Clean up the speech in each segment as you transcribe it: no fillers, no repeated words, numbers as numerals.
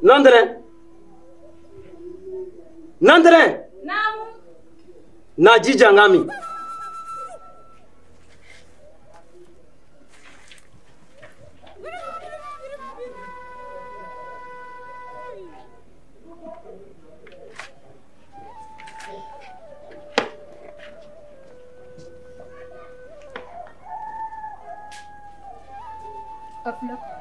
Nandré. Nandré. Naamu. Na jija ngami. Afla.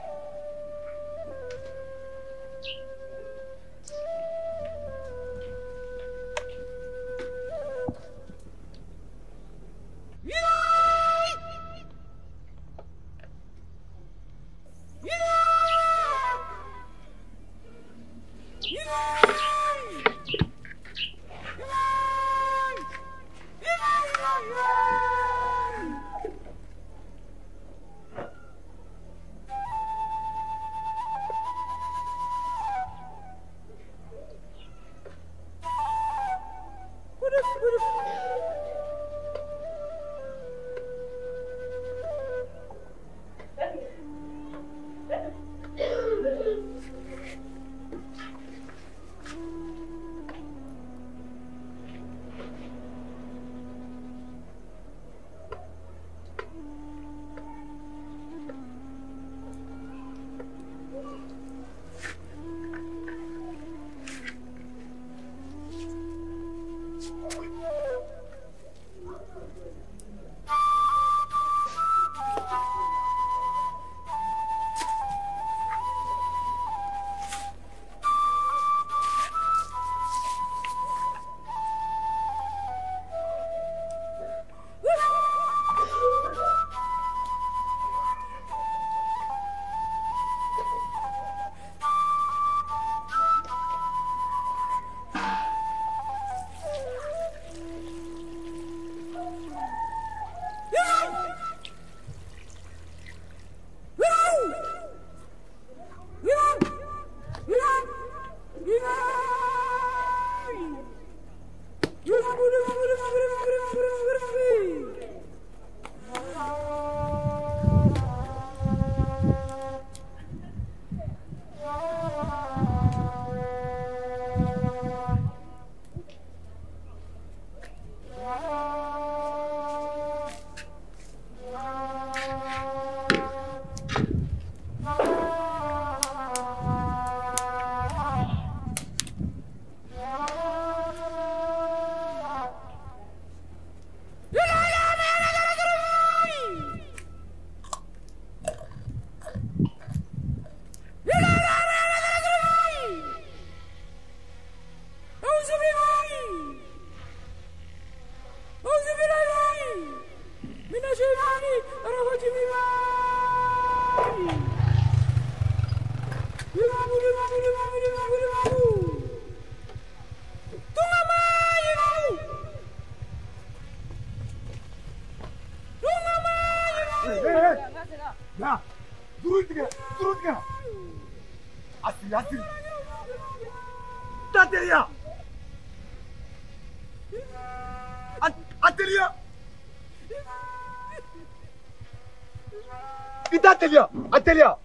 Atelia, Atelia.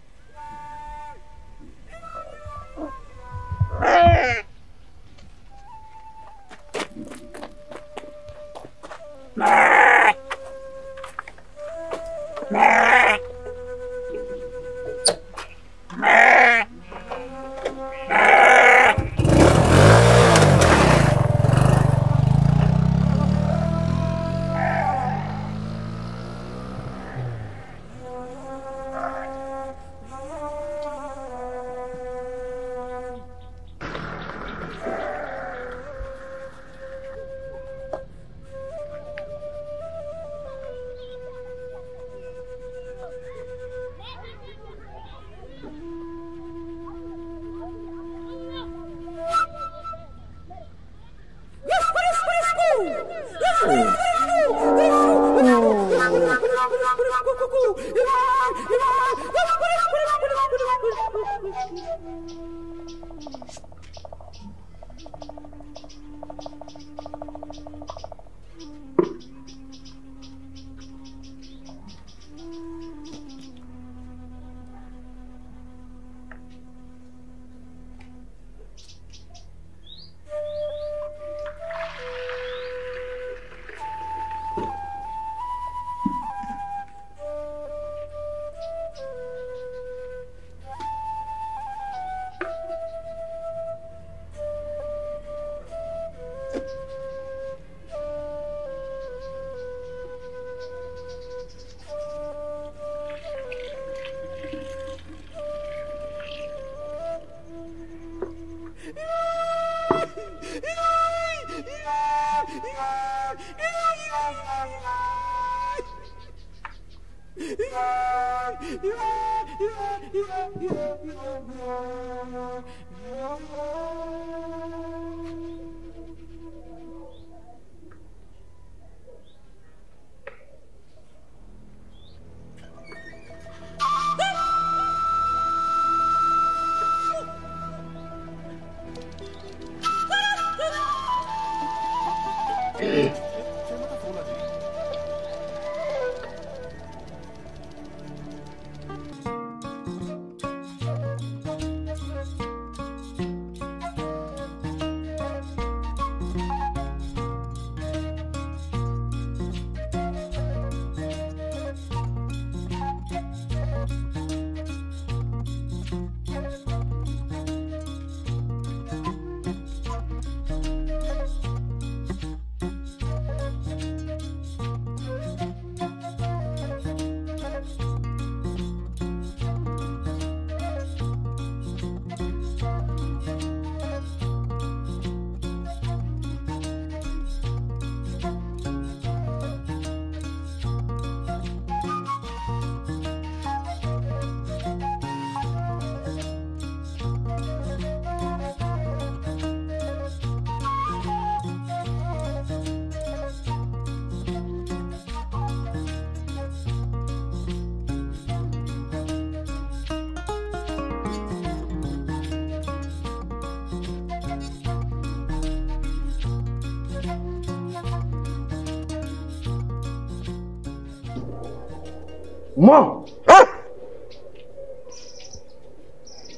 Mon.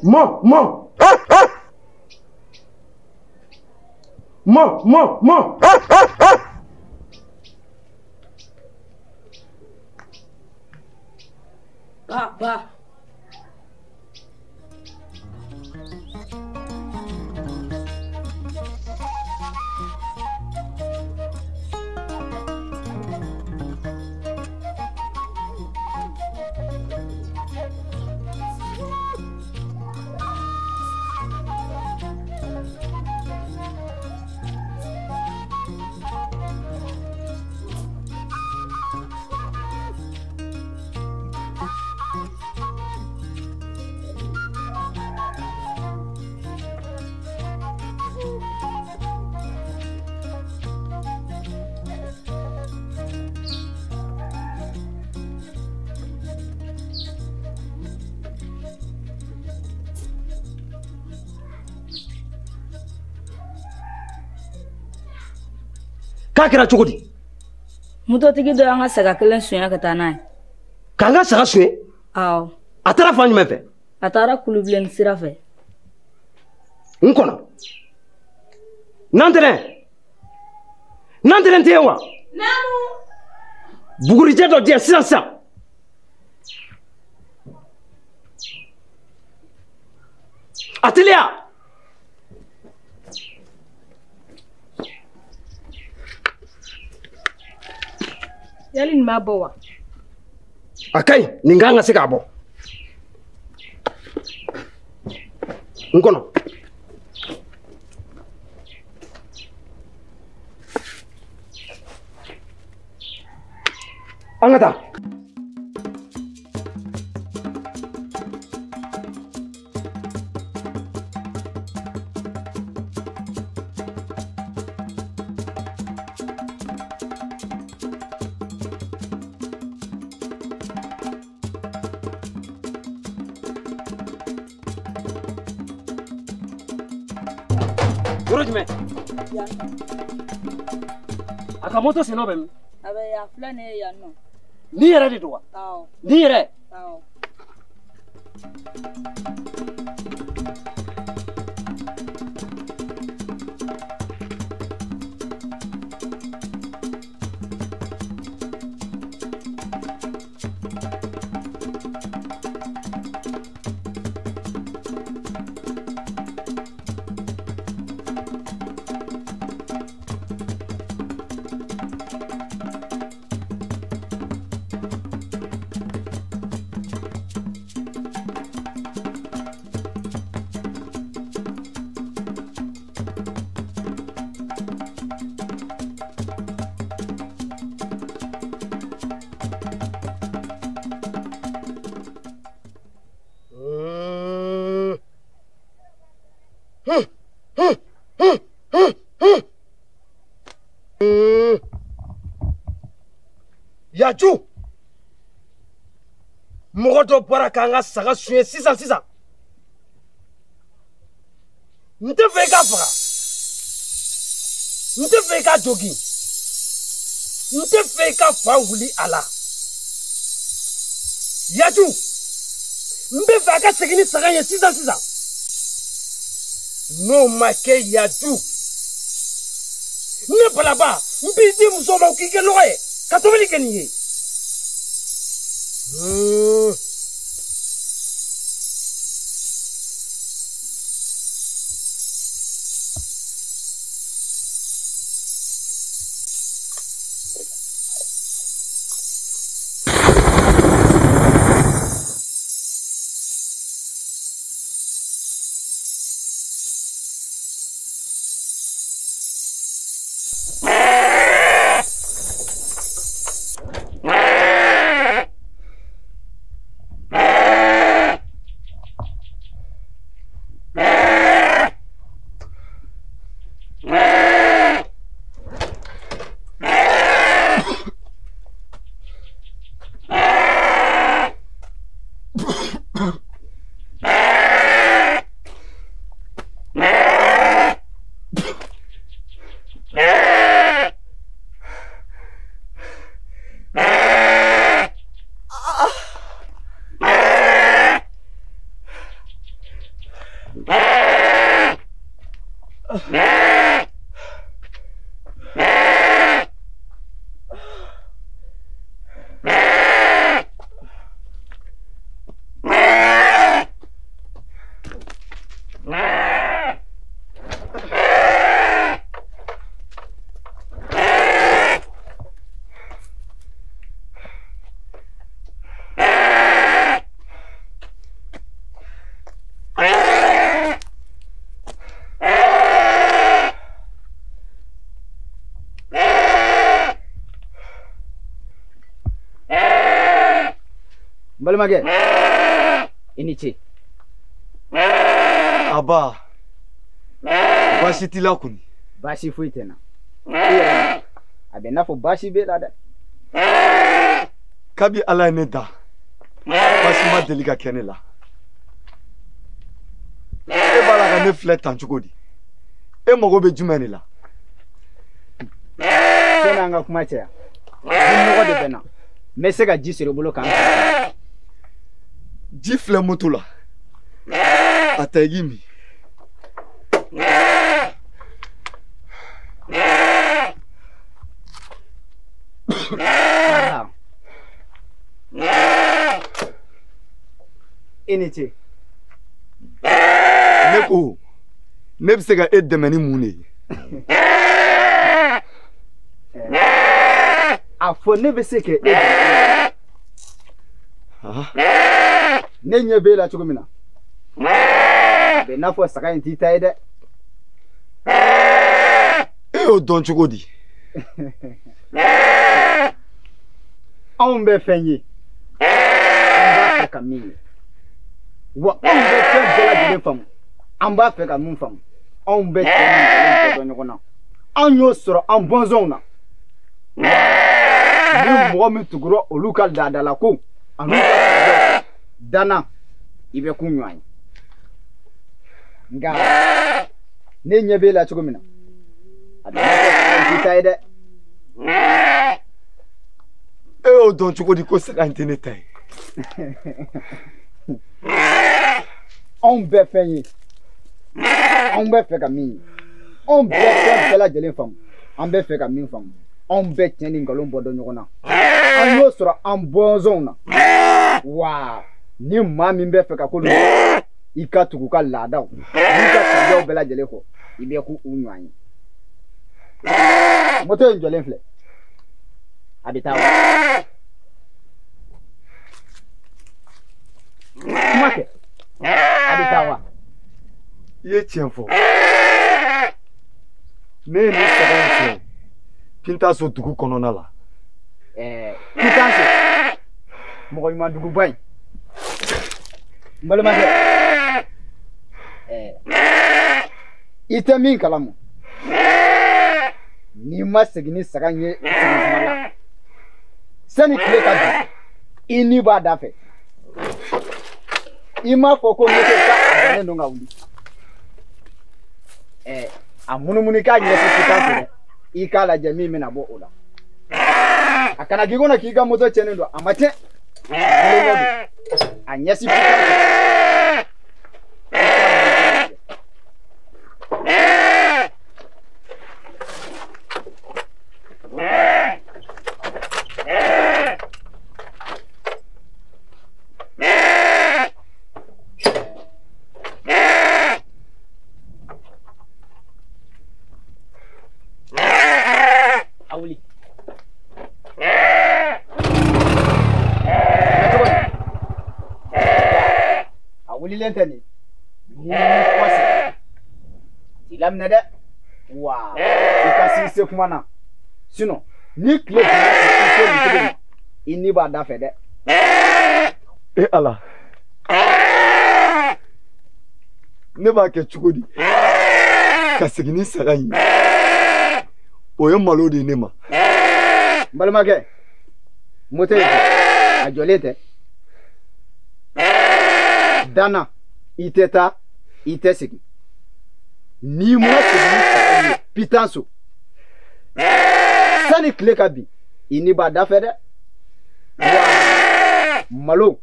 Mon, mon. Mon, mon, mon. Ba, ba. K'a kɛra cogo di? Mototigi dɔ y'an ka saga kelen sonya ka taa n'a ye. K'an ka saga sonya? Awɔ. A taara fan jumɛn fɛ? A taara Kulubilenni sira fɛ. N kɔnɔ. Nantɛnɛn. Nantɛnɛn tɛ yen wa? Naamu. Bugurijɛ dɔ di yan sisan sisan. A teliya. Yali nin b'a bɔ wa? A ka ɲi, nin kan ka se k'a bɔ. N kɔnɔ. An ka taa. Yɔrɔ jumɛn? A ka moto sen nɔ bɛ min? A bɛ yan filɛ nin ye yan nɔ. Nin yɛrɛ de don wa? Awɔ. Nin yɛrɛ? Awɔ. Yaju, mɔgɔ dɔ bɔra k'an ka saga suɲɛ sisan sisan. N tɛ fɛ i ka faga. N tɛ fɛ i ka jogin. N tɛ fɛ i ka fa wuli a la. Yaju, n bɛ fɛ a ka segin ni saga ye sisan sisan. N'o ma kɛ Yaju, ne Balaba, n b'i di muso ma k'i kɛ lɔgɔ ye ka tobili kɛ nin ye. Balimakɛ, i ni ce. Aba, baasi t'i la kɔni? Baasi foyi tɛ n na. I yɛrɛ, a bɛ n'a fɔ baasi b'e la dɛ. Kabi Ala ye ne da, baasi ma deli ka kɛ ne la. E b'a la ka ne filɛ tan cogo di? E mago bɛ jumɛn de la? Sani an ka kuma caya, nɔgɔ de bɛ n na. N bɛ se ka ji sɔrɔ i bolo k'an. Ji filɛ moto la, a ta i k'i min. I ni ce. Ne ko, ne bɛ se ka e dɛmɛ ni mun de ye? A fɔ ne bɛ se ka e dɛmɛ. Ne ɲɛ b'e la cogo min na, a bɛ n'a fɔ saga in t'i ta ye dɛ. E y'o dɔn cogo di? Anw bɛ fɛn ye, an b'a fɛ ka min ye, wa anw bɛ fɛn bɛɛ lajɛlen faamu, an b'a fɛ ka mun faamu, anw bɛ cɛ ni nkalon bɔ ɲɔgɔn na, anw y'o sɔrɔ an bɔnsɔnw na. Ni mɔgɔ min tugura olu ka laadalako an'u ka tabiyaw danna, i bɛ k'u ɲɔgɔn ye. Nka ne ɲɛ b'e la cogo min na, a bɛ n'a fɔ saga in t'i ta ye dɛ. E y'o dɔn cogo di ko saga in tɛ ne ta ye? Anw bɛɛ fɛn ye, anw bɛ fɛ ka min ye, anw bɛɛ fɛn bɛɛ lajɛlen faamu, an bɛ fɛ ka min faamu, anw bɛɛ tiɲɛ ni nkalon bɔ dɔn ɲɔgɔn na, an y'o sɔrɔ an bɔnsɔnw na. Wa ni maa min bɛ fɛ ka ko ninnu, i ka tugu ka laadaw n'i ka tabiyaw bɛɛ lajɛlen kɔ, i bɛ k'u ɲɔgɔn ye. Moto in jɔlen filɛ, a bɛ taa wa? Kuma kɛ, a bɛ taa wa? I ye tiɲɛ fɔ. Ne ye nin saga in filɛ Pintaso dugu kɔnɔna la. Pintaso, mɔgɔ ɲuman duguba in. N balimakɛ, I tɛ min kalama. N'i ma segin ni saga in ye segin kuma la. Sani tile ka bin, i ni b'a da fɛ. I m'a fɔ ko moto ka a bannen don ka wuli. A munumunu i k'a ɲɛsin sisan fɛ dɛ. I k'a lajɛ min bɛna bɔ o la. A kana k'i kɔnɔ k'i ka moto tiɲɛnen don, a ma tiɲɛ. A ɲɛsin sisan fɛ. Wulilen tɛ nin ni kɔsegin i laminɛ dɛ wa i ka s'i se kuma na sinon ni tile binna k'i to nin cogo in i ni b'a da fɛ dɛ. E Ala, ne b'a kɛ cogo di ka segin ni saga in ye? O ye malo de ye ne ma. N balimakɛ, moto in a jɔlen tɛ. Dana, i tɛ taa, i tɛ segin. N'i ma segin ni saga in ye pitanso, sani tile ka bin, i ni b'a da fɛ dɛ. Wa malo,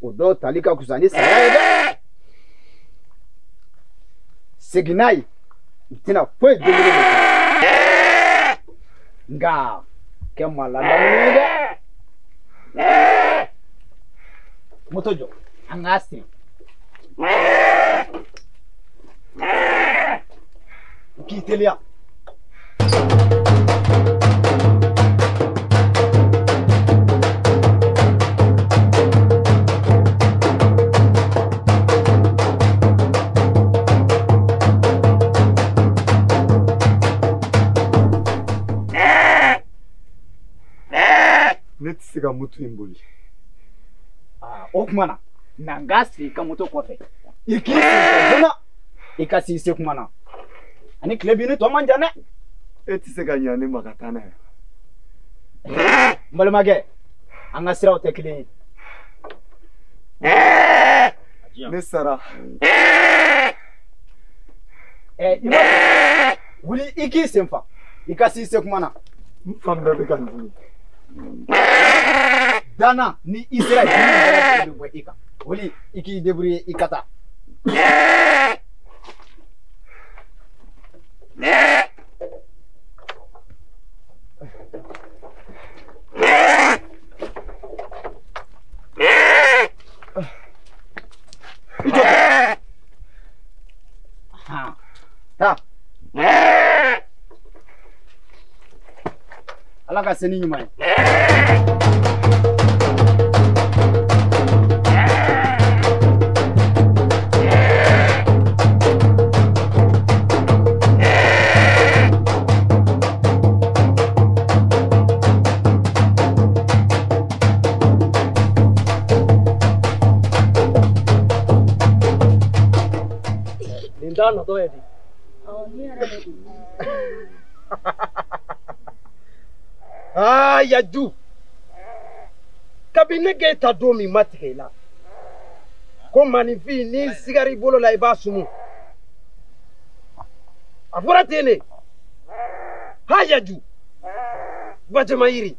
o dɔw tali ka fisa ni saya ye dɛ. Segin n'a ye, u tɛna foyi den kelen de kɛ. Nka kɛ maa ladamunen ye dɛ. Moto jɔ, an k'a siri. K'i teliya. Ne tɛ se ka moto in boli. O tuma na, na n k'a siri i ka moto kɔfɛ. I k'i sigi joona, i ka s'i se kuma na. Ani tile binni tɔ man jan dɛ. E tɛ se ka ɲa ne ma ka taa n'a ye. N balimakɛ, an ka siraw tɛ kelen ye. Ne sara. I b'a fɔ, wuli i k'i sen fa, i ka s'i se kuma na. N fan bɛɛ bɛ ka n dimi. Dana, ni i sera dimi bɛɛ lajɛlen bɛ bɔ i kan. Wuli i k'i débrouiller i ka taa. I jɔ. Taa. Ala ka se ni ɲuman ye. Nin t'a natɔ ye de. Awɔ, ne yɛrɛ de don. Aa Yaju, kabini ne k'e ta don min ma tigɛ i la ko maninfin n'i sigara i bolo la i b'a sumu, a fɔra ten de. Ha Yaju, bajama yiri.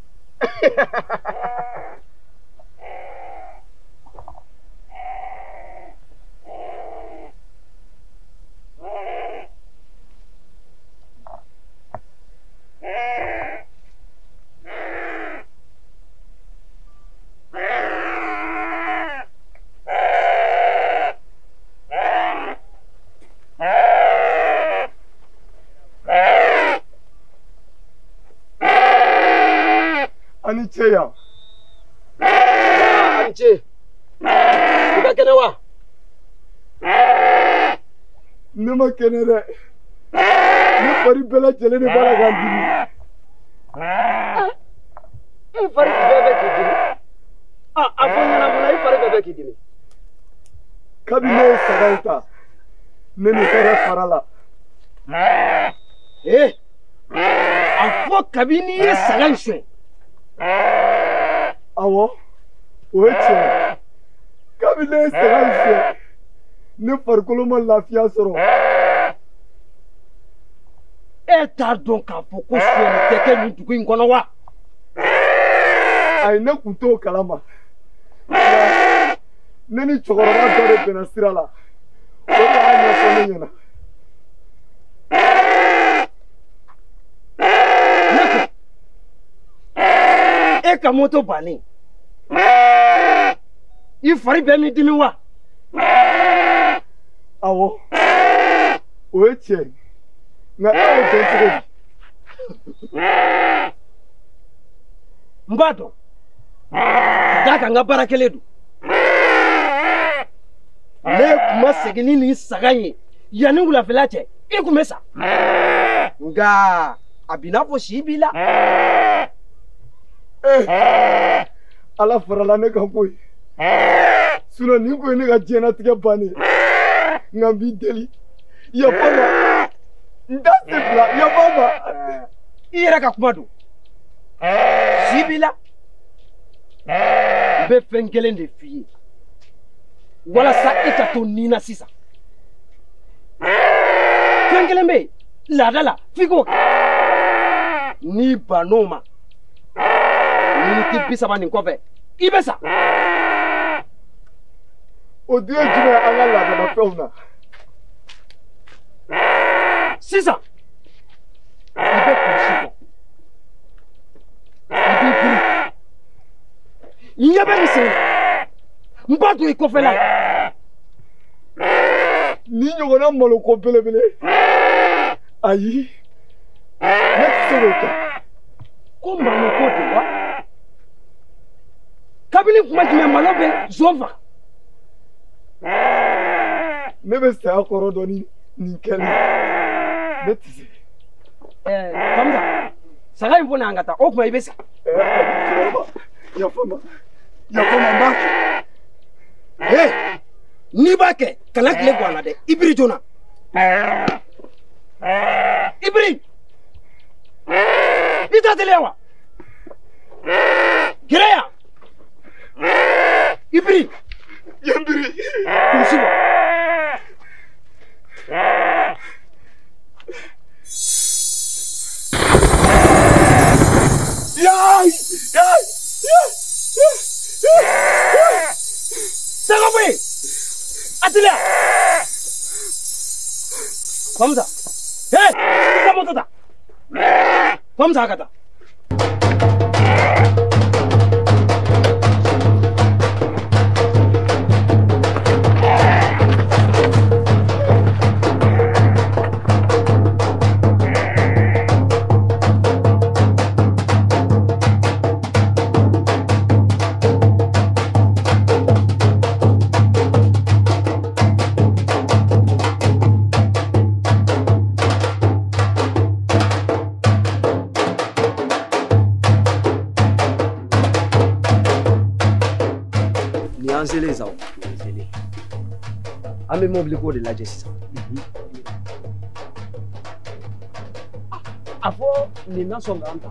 Ani ce yan. Ani ce. I ka kɛnɛ wa? Ne ma kɛnɛ dɛ. Ne fari bɛɛ lajɛlen de b'a la ka n dimi. E fari bɛɛ bɛ k'i dimi. A fɔ n ɲɛna mun na i fari bɛɛ bɛ k'i dimi? Kabini ne ye saga in ta, ne ni hɛrɛ fara la. Ee, a fɔ kabini i ye saga in suɲɛ. Awɔ, o ye tiɲɛ ye. Kabini ne ye saga in suɲɛ, ne farikolo ma lafiya sɔrɔ. E t'a dɔn k'a fɔ ko sonyɛli tɛ kɛ nin dugu in kɔnɔ wa? Ayi, ne tun t'o kalama. Ne ni cɛkɔrɔba dɔ de bɛnna sira la, o de y'a ɲɛfɔ ne ɲɛna. Ne ko, e ka moto bannen, i fari bɛɛ m'i dimi wa? Awɔ, o ye tiɲɛ ye. Nka e y'o dɔn cogo di? N b'a dɔn, ka d'a kan n ka baara kɛlen don. Ne tun ma segin ni nin saga in ye yanni wulafɛla cɛ, i tun bɛ sa. Nka a b'i n'a fɔ si b'i la. Ala farala ne kan koyi. Sinon nin kun ye ne ka diɲɛlatigɛ bannen ye. Nka n b'i deli, yafa n ma. N t'a sen fila, yafa n ma. I yɛrɛ ka kuma don. Si b'i la. N bɛ fɛn kelen de f'i ye walasa e ka to nin na sisan. Fɛn kelen bɛ yen laada la f'i k'o kɛ. N'i bann'o ma, miniti 30 nin kɔfɛ, i bɛ sa. O dun ye jumɛn ye an ka laadalafɛnw na? Sisan, i bɛ kulusi bɔ, i b'i biri, n ɲɛ bɛ nin sen na, n b'a don i kɔfɛla la. Nin ɲɔgɔnna maloko belebele, ayi, ne tɛ se k'o kɛ. Ko maloko don wa? Kabini kuma jumɛn malo bɛ zon faga? Ne bɛ saya kɔrɔ dɔn ni nin kɛlen, ne tɛ se. Famsa, saga in fɔ n'an ka taa, o tuma i bɛ sa. Cɛkɔrɔba, yafa n ma, yafa n ma, n b'a kɛ. Ee, n'i b'a kɛ, kana tile bɔ a la dɛ, i biri joona. I biri. I t'a teliya wa? Gɛrɛ yan. I biri. N biri. Kulusi bɔ. Yaay! Yaay! Saga bɔ yen. A teliya. Famsa. Hey! I ka moto ta. Famsa ka taa. An bɛ mobili ko de lajɛ sisan. A fɔ nin na sɔn k'an ta.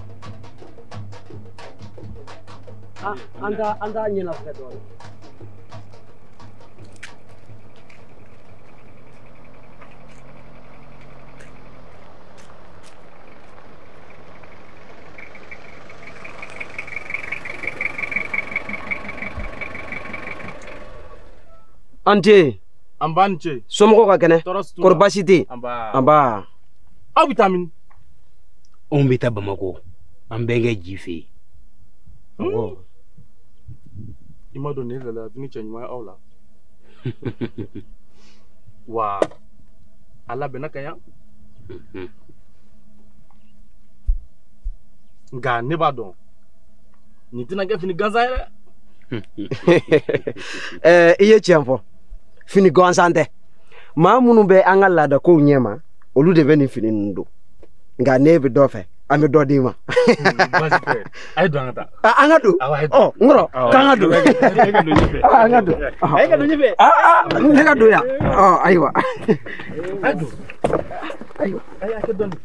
An t'a ɲɛnafilɛ dɔɔnin. An tɛ. An b'a ni ce. Somɔgɔw ka kɛnɛ? Kɔri baasi tɛ yen? Anba. Aw bɛ taa min? Anw bɛ taa Bamakɔ, an bɛnkɛ Ji fɛ yen. I ma dɔn nin ye laadalafini cɛ ɲuman ye aw la. Wa a labɛnna ka ɲa. Nka ne b'a dɔn nin tɛna kɛ fini gansan ye dɛ. I ye tiɲɛ fɔ. Fini gansan tɛ. Maa minnu bɛ an ka laadakow ɲɛma, olu de bɛ nin fini ninnu don. Nka ne bɛ dɔ fɛ, an bɛ dɔ d'i ma. Baasi tɛ, a ye don an ka taa. An ka don. Ɔ n kɔrɔ, k'an ka don. An ka don. A ye ka don ɲɛfɛ. Ne ka don yan. Ɔ ayiwa. A ye don. Ayiwa. Ayi a kɛ dɔɔni.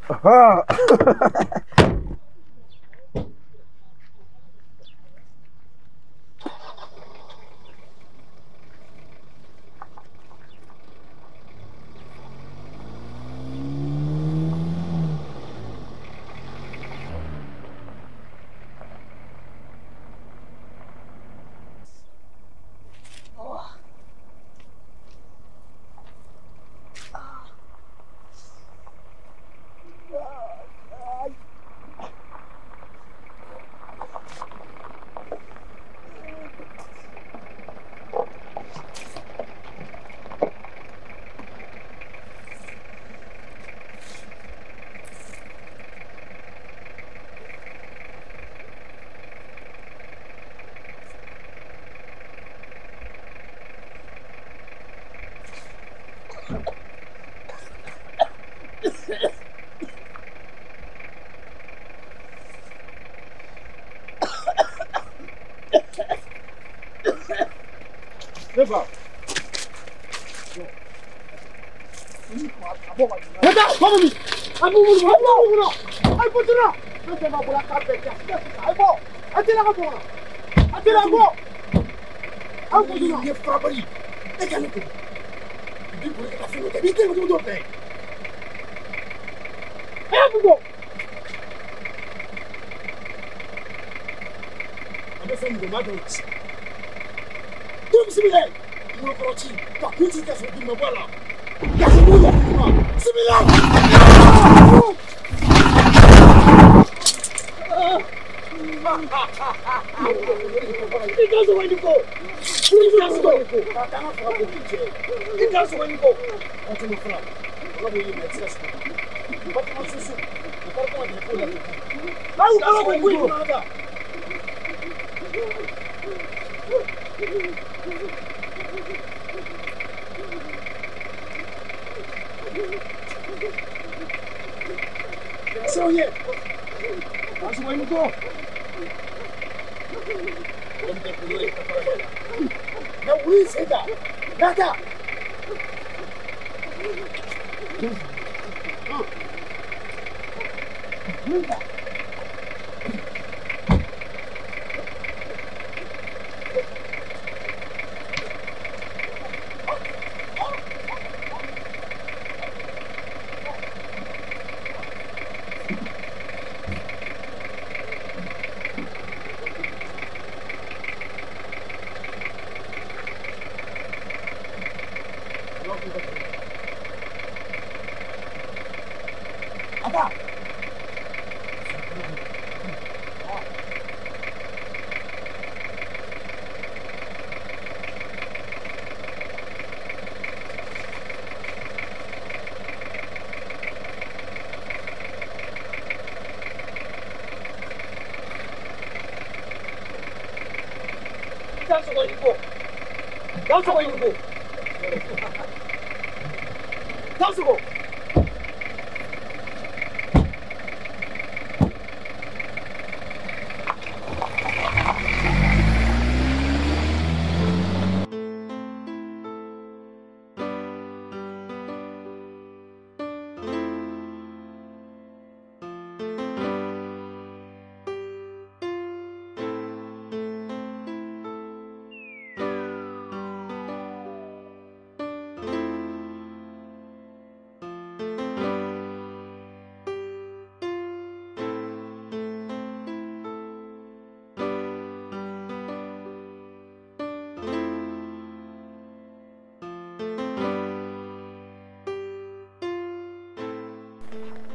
Ne fa.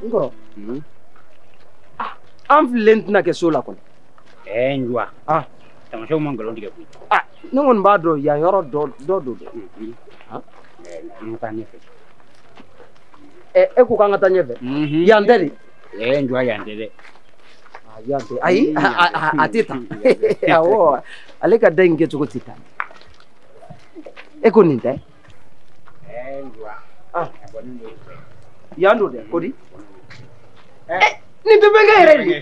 N kɔrɔ an fililen tɛna kɛ so la kɔni. Njuwa. Tamasiyɛnw ma nkalon tigɛ koyi. Ne kɔni b'a dɔn yan yɔrɔ dɔ don dɛ. An ka taa ɲɛfɛ. E ko k'an ka taa ɲɛfɛ. Yan tɛ de. Njuwa yan tɛ dɛ. Yan tɛ ayi a tɛ tan. Awɔ ale ka da in kɛcogo tɛ tan. E ko nin tɛ. Njuwa. A kɔni y'o fɛ. Yan don dɛ ko di. Nin tɛ bɛnkɛ yɛrɛ de ye.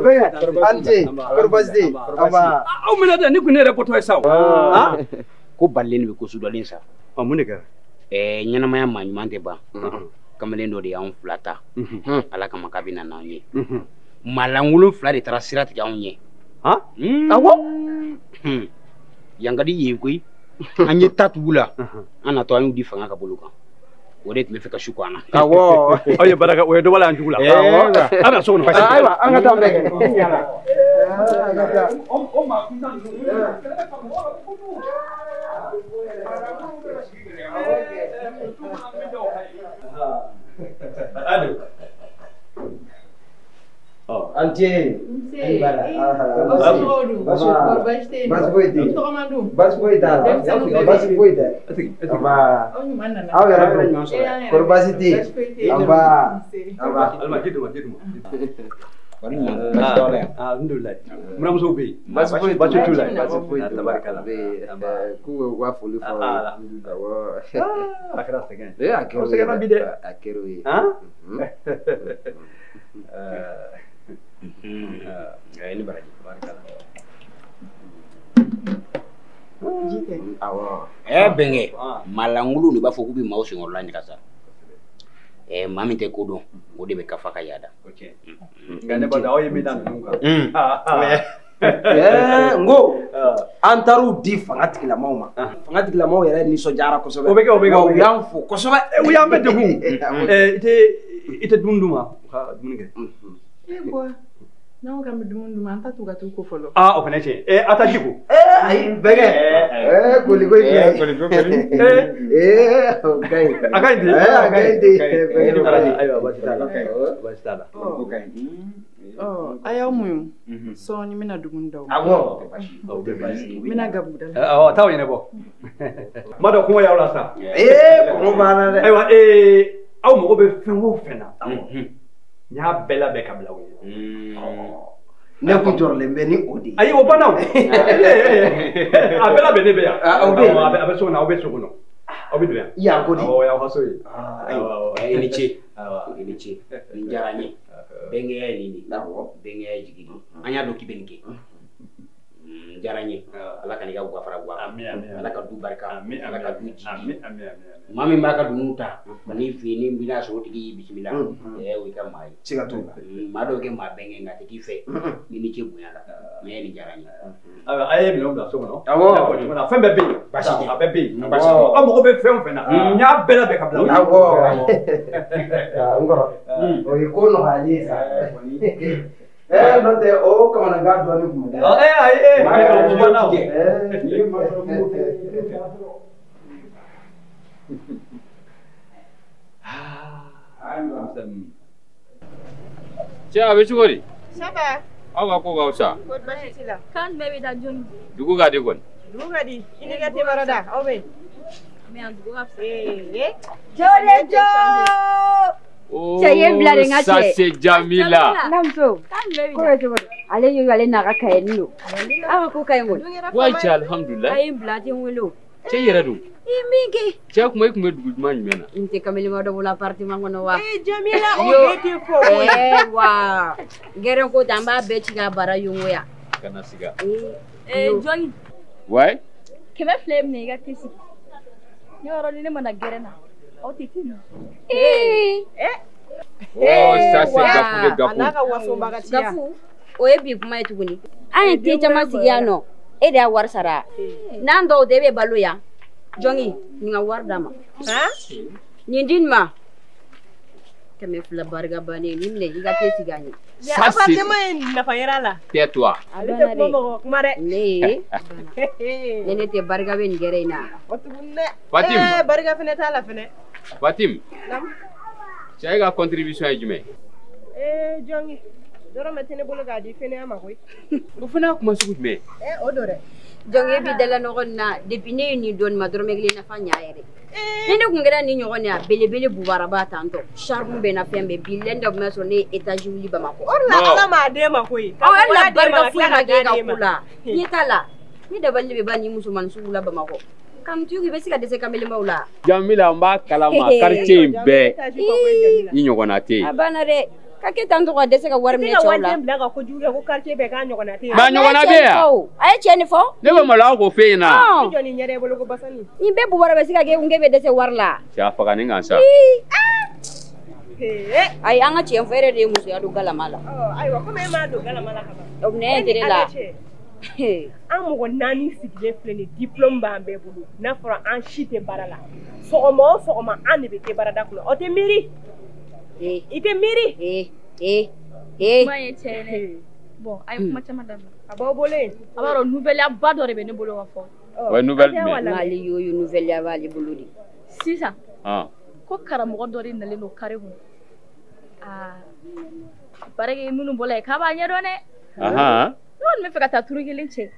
Bɛnkɛ an ce kɔri baasi tɛ yen. Aw minɛ dɛ ni kun ne yɛrɛ bɔtɔ ye sa o. Ko balilen bɛ ko sudalen sa. Ɔ mun de kɛra? Ɲɛnamaya maa ɲuman tɛ ban. Kamalen dɔ de y'anw fila ta. Ala kama k'a bɛ na n'anw ye. Maa lankolon fila de taara sira tigɛ anw ɲɛ. Awɔ. Yan ka di yen koyi. An ye ta tugu la. An natɔ an y'u di fanga ka bolo kan. O de tun bɛ fɛ ka su ko an na. Awɔ. Aw ye baara kɛ, o ye dɔ bɔ an jugu la. Awɔ. An na so kɔnɔ. Ayiwa an ka taa bɛɛ kɛ. O maa kuntan ninnu. An ce. Baasi foyi tɛ yen. Baasi foyi t'a la. Baasi foyi tɛ. Nba. Aw yɛrɛ dun. Kɔri baasi tɛ yen. Nba. Nba. Alima ji d'u ma, ji d'u ma. Alhamdulilayi. Buramusow bɛ yen. Baasi foyi baasi t'u la. Baasi foyi t'u la. Tabarikala. K'u bɛ u ka foli fɔ aw ye. Alhamdulilayi. Awɔ. A kɛra sɛgɛn ye. A kɛra o Aw sɛgɛnna bi dɛ. A kɛra o ye. Ni baraji. Awɔ. Bɛnkɛ, maa lankolonw de b'a fɔ k'u bɛ maaw senkɔrɔla ɲagasa. Maa min tɛ ko dɔn, o de bɛ kafa ka yaada. Nka ne b'a dɔn aw ye min da ninnu kan. N ko an taar'u di fanga tigilamaw ma. Fanga tigilamaw yɛrɛ nisɔndiyara kosɛbɛ. O bɛ kɛ, o bɛ kɛ. U y'an fo kosɛbɛ. U y'an bɛɛ degun. I tɛ dumuni d'u ma, u ka dumuni kɛ. N'anw k'an bɛ dumuni d'u ma, an ta t'u ka t'u ko fɔlɔ. O fana ye tiɲɛ ye. A ta ji ko. Ayi bɛnkɛ. Koliko in ka ɲi. Koliko kɔni. O ka ɲi. A ka ɲi ten. A ka ɲi ten. Ayiwa baasi t'a la. Baasi t'a la. A y'aw muɲu. Sɔɔni n bɛna dumuni d'aw ma. Awɔ. O tɛ baasi ye. N bɛna gabugu da la. Awɔ, t'aw ɲɛnabɔ. N b'a dɔn kɔngɔ y'aw la sa. Kɔngɔ b'an na dɛ. Ayiwa aw mago bɛ fɛn o fɛn na. N y'a bɛɛ labɛn ka bila aw ye. Ne kun jɔrɔlen bɛ ni o de ye. Ayi o banna o. A bɛɛ labɛnnen bɛ yan. O bɛ yen. A bɛ so kɔnɔ, aw bɛ so kɔnɔ. Aw bɛ don yan. Yan ko di. Awɔ, y'aw ka so ye. Ayiwa. I ni ce. I ni ce. Nin diyara n ye. Bɛnkɛya ye nin de ye. Bɛnkɛya ye jigi de ye. An y'a dɔn k'i bɛ nin kɛ. N diyara n ye. Ala ka n'i ka gafara bɔ a kan. Ala ka du barika. Ala ka du jigi. Maa min b'a ka dunun ta ka n'i fɛ yen ni bɛna sɔrɔ o tigi y'i bisimila. O y'i ka maa ye. Siga t'o la. Maa dɔw kɛ maa bɛnkɛ nka a tɛ k'i fɛ. Ni ni ce bonya la. Mais nin diyara n ye. Ayiwa a ye minɛnw bila so kɔnɔ. Awɔ. Fɛn bɛɛ bɛ yen. Baasi tɛ. A bɛɛ bɛ yen. Baasi tɛ. Aw mago bɛ fɛn o fɛn na. N y'a bɛɛ labɛn ka bila. Awɔ. N kɔrɔ. O ye ko nɔgɔyalen ye sa. N'o tɛ o kamanagan dɔɔnin tun bɛ da. Ayi o banna o. Cɛ a bɛ cogo di? Ça va. Aw ka ko ka fisa. Kɔri baasi t'i la? Kan jumɛn bɛ da jɔnni? Dugu ka di kɔni. Dugu ka di. I n'i ka tebara da, aw bɛ yen. Mais an dugu ka fisa. Jɔlen jo! Cɛ ye n bila de n ka cɛ. Ça c'est Jamila. Namuso. Ko bɛ cogo di? Ale y'o ale n'a ka kayɛni don. Aw ka ko ka ɲi kɔni. Wayi cɛ alihamudulilayi. A ye n bila a tɛ n wele o. Cɛ i yɛrɛ dun? I min kɛ. Cɛ kuma i tun bɛ dugu jumɛn jumɛn na? N tɛ kamelema dɔ bolo appartement kɔnɔ wa? Jamila o bɛɛ tɛ fɔ koyi. Wa gɛrɛn ko tan an b'a bɛɛ ci k'a bara yongoya. Kana siga. Jɔnni. Wayi. 200 minɛ i ka te sigi. Ne yɔrɔ ni ne mana gɛrɛn na aw tɛ te min. Oh ça c'est Gafu de Gafu. A n'a ka wasobagatiya. Gafu o ye bi kuma ye tuguni. An ye te caman sigi yan nɔ. E de y'a wari sara. N'an dɔw de bɛ balo yan. Jɔngi nin ka wari d'a ma. Nin di nin ma. 200 barika bannen nin minɛ i ka te sigi a ɲɛ. Ça c'est Appartement ye nafa yɛrɛ la. Tais-toi. Ale tɛ kuma mɔgɔ kuma dɛ. Ne ne ne tɛ barika bɛ nin gɛrɛ in na. O tuguni dɛ. Fatim. Barika fɛnɛ t'a la fɛnɛ. Fatim. Naamu. Cɛ e ka contribution ye jumɛn ye? Jɔngi dɔrɔmɛ tɛ ne bolo k'a di fɛnɛya ma koyi. O fana y'a kuma sugu jumɛn ye? O don dɛ. Jɔngi e b'i dala nɔgɔ nin na depuis ne ye nin dɔn nin ma dɔrɔmɛ kelen nafa ɲa yɛrɛ. Ni ne kun kɛra nin ɲɔgɔn ye a belebele bubaraba tantɔ charme bɛ na fɛn bɛɛ bi lɛn dɔ tun bɛ sɔrɔ ne ye étage wuli Bamakɔ. O de la Ala m'a d'e ma koyi. Ɔ e la barika foyi ma k'e ka ko la. Ɲɛ t'a la. Ni dabali de bɛ ban nin musomanin sugu la Bamakɔ. Kanutu i bɛ se ka dɛsɛ kamelenbaw la. Jamila n b'a kalama quartier in bɛɛ i ɲɔgɔnna tɛ yen. A banna dɛ. Ka kɛ tan tɔgɔ dɛsɛ ka wari minɛ cɛw la. I tɛ ka waliden bila ka kojugu kɛ ko quartier bɛɛ k'a ɲɔgɔnna tɛ yen. Ba ɲɔgɔnna bɛ yan. A ye tiɲɛ de fɔ. Ne bɛ maloya k'o f'e ɲɛna. I jɔ nin ɲɛda i bolo ko basani. Nin bɛɛ bubara bɛ se ka kɛ n k'e bɛ dɛsɛ wari la. Cɛ a faga ni kan sa. Ayi an ka tiɲɛ fɔ e yɛrɛ de ye musoya don galama la. Ayiwa komi e m'a don galama la ka ban. O minɛ e tɛ ne la. An mɔgɔ 4 sigilen filɛ nin diplôme b'an bɛɛ bolo n'a fɔra an si tɛ baara la sɔgɔma o sɔgɔma an de bɛ kɛ baarada kɔnɔ o tɛ miiri i tɛ miiri. Kuma ye tiɲɛ ye dɛ. Bon a ye kuma caman dabila. A b'aw bolo yen. A b'a dɔn nouvelle ba dɔ de bɛ ne bolo ka fɔ. O ye nouvelle jumɛn ye? N'ale y'o ye nouvelle b'ale bolo de. Sisan. Ko karamɔgɔ dɔ de nalen don carré kɔnɔ. Aa barakɛ minnu bɔra yen k'a b'a ɲɛdɔn dɛ. Ne kɔni bɛ fɛ ka taa turu kelen cɛ.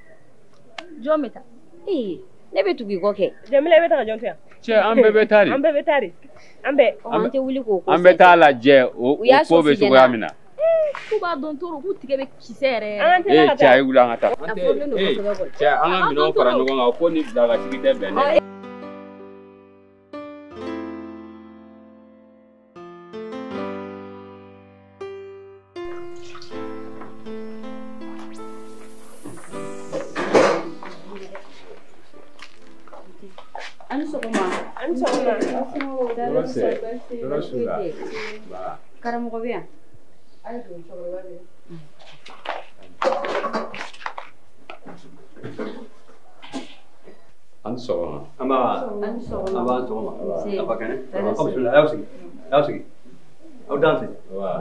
Jɔn bɛ taa? Ne bɛ tugu i kɔ kɛ. Jamila i bɛ taa ka jɔn to yan? Cɛ an bɛɛ bɛ taa de. An bɛɛ bɛ taa de. An bɛɛ. An tɛ wuli k'o ko. An bɛ taa lajɛ o ko bɛ cogoya min na. K'u b'a dɔn toro k'u tigɛ bɛ kisɛ yɛrɛ yɛrɛ. Cɛ a ye wuli an ka taa. Cɛ an ka minɛnw fara ɲɔgɔn kan ko ni bila ka sigi tɛ bɛn dɛ. Karamɔgɔ bɛ yan. An sɔgɔma. An b'a an b'a sɔgɔma. A ba kɛnɛ. Aw bisimila a y'aw sigi. A y'aw sigi. Aw danse.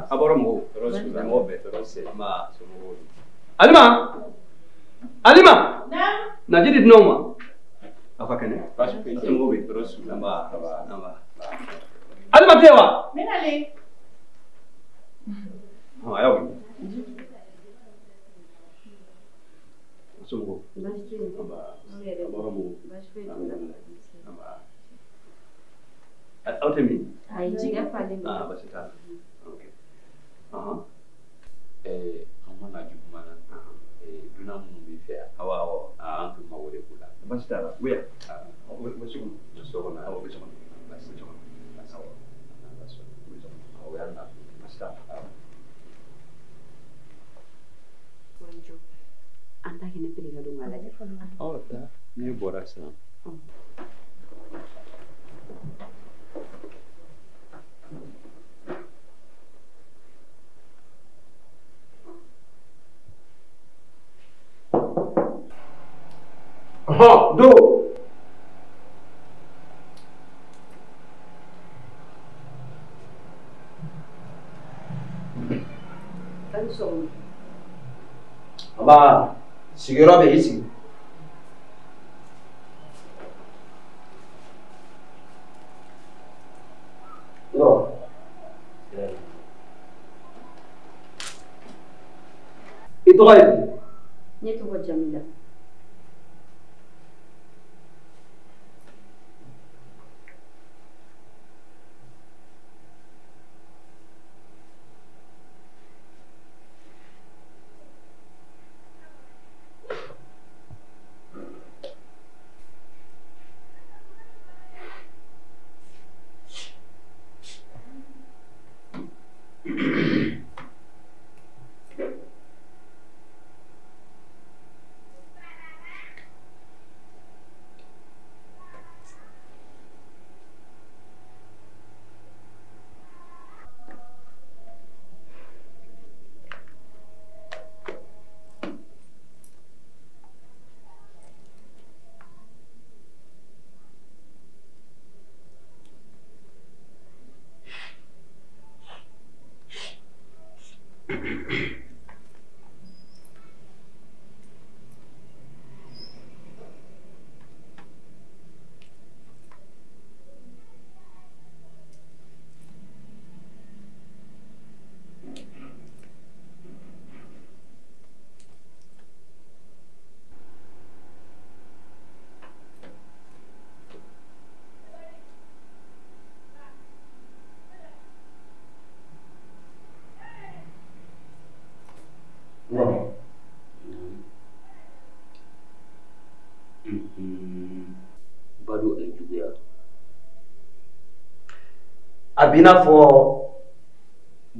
A bɔra mɔgɔw. Mɔgɔw bɛɛ. Nba. Alima. Alima. Na ji di dunanw ma. A ka kɛnɛ. Somɔgɔw bɛ. Nba. Nba. Alima tɛ wa? N bɛ nalen. A y'aw wuli. Somɔgɔw. Nba. A bɔra mɔgɔw. Nba. Aw tɛ min? Ayi, jɛgɛ falen don. Ah, basi t'a la. Ok. An ma na juguman na. Dunan minnu b'i fɛ yan. Awɔ awɔ. An tun mago de b'u la. Basi t'a la. U bɛ yan. U bɛ so kɔnɔ. So kɔnɔ. Awɔ, u bɛ so kɔnɔ. Basi so kɔnɔ. Awɔ. U bɛ so kɔnɔ. Awɔ, y'an na. Basi t'a la. An ta kɛ ne pere ka don k'a lajɛ. Ɔ taa ne bɔra sisan. Do. Aba, sigiyɔrɔ bɛ i sigi. Yɔrɔ. I tɔgɔ ye di? Ne tɔgɔ Jamila. Balo ani juguya. A b'i n'a fɔ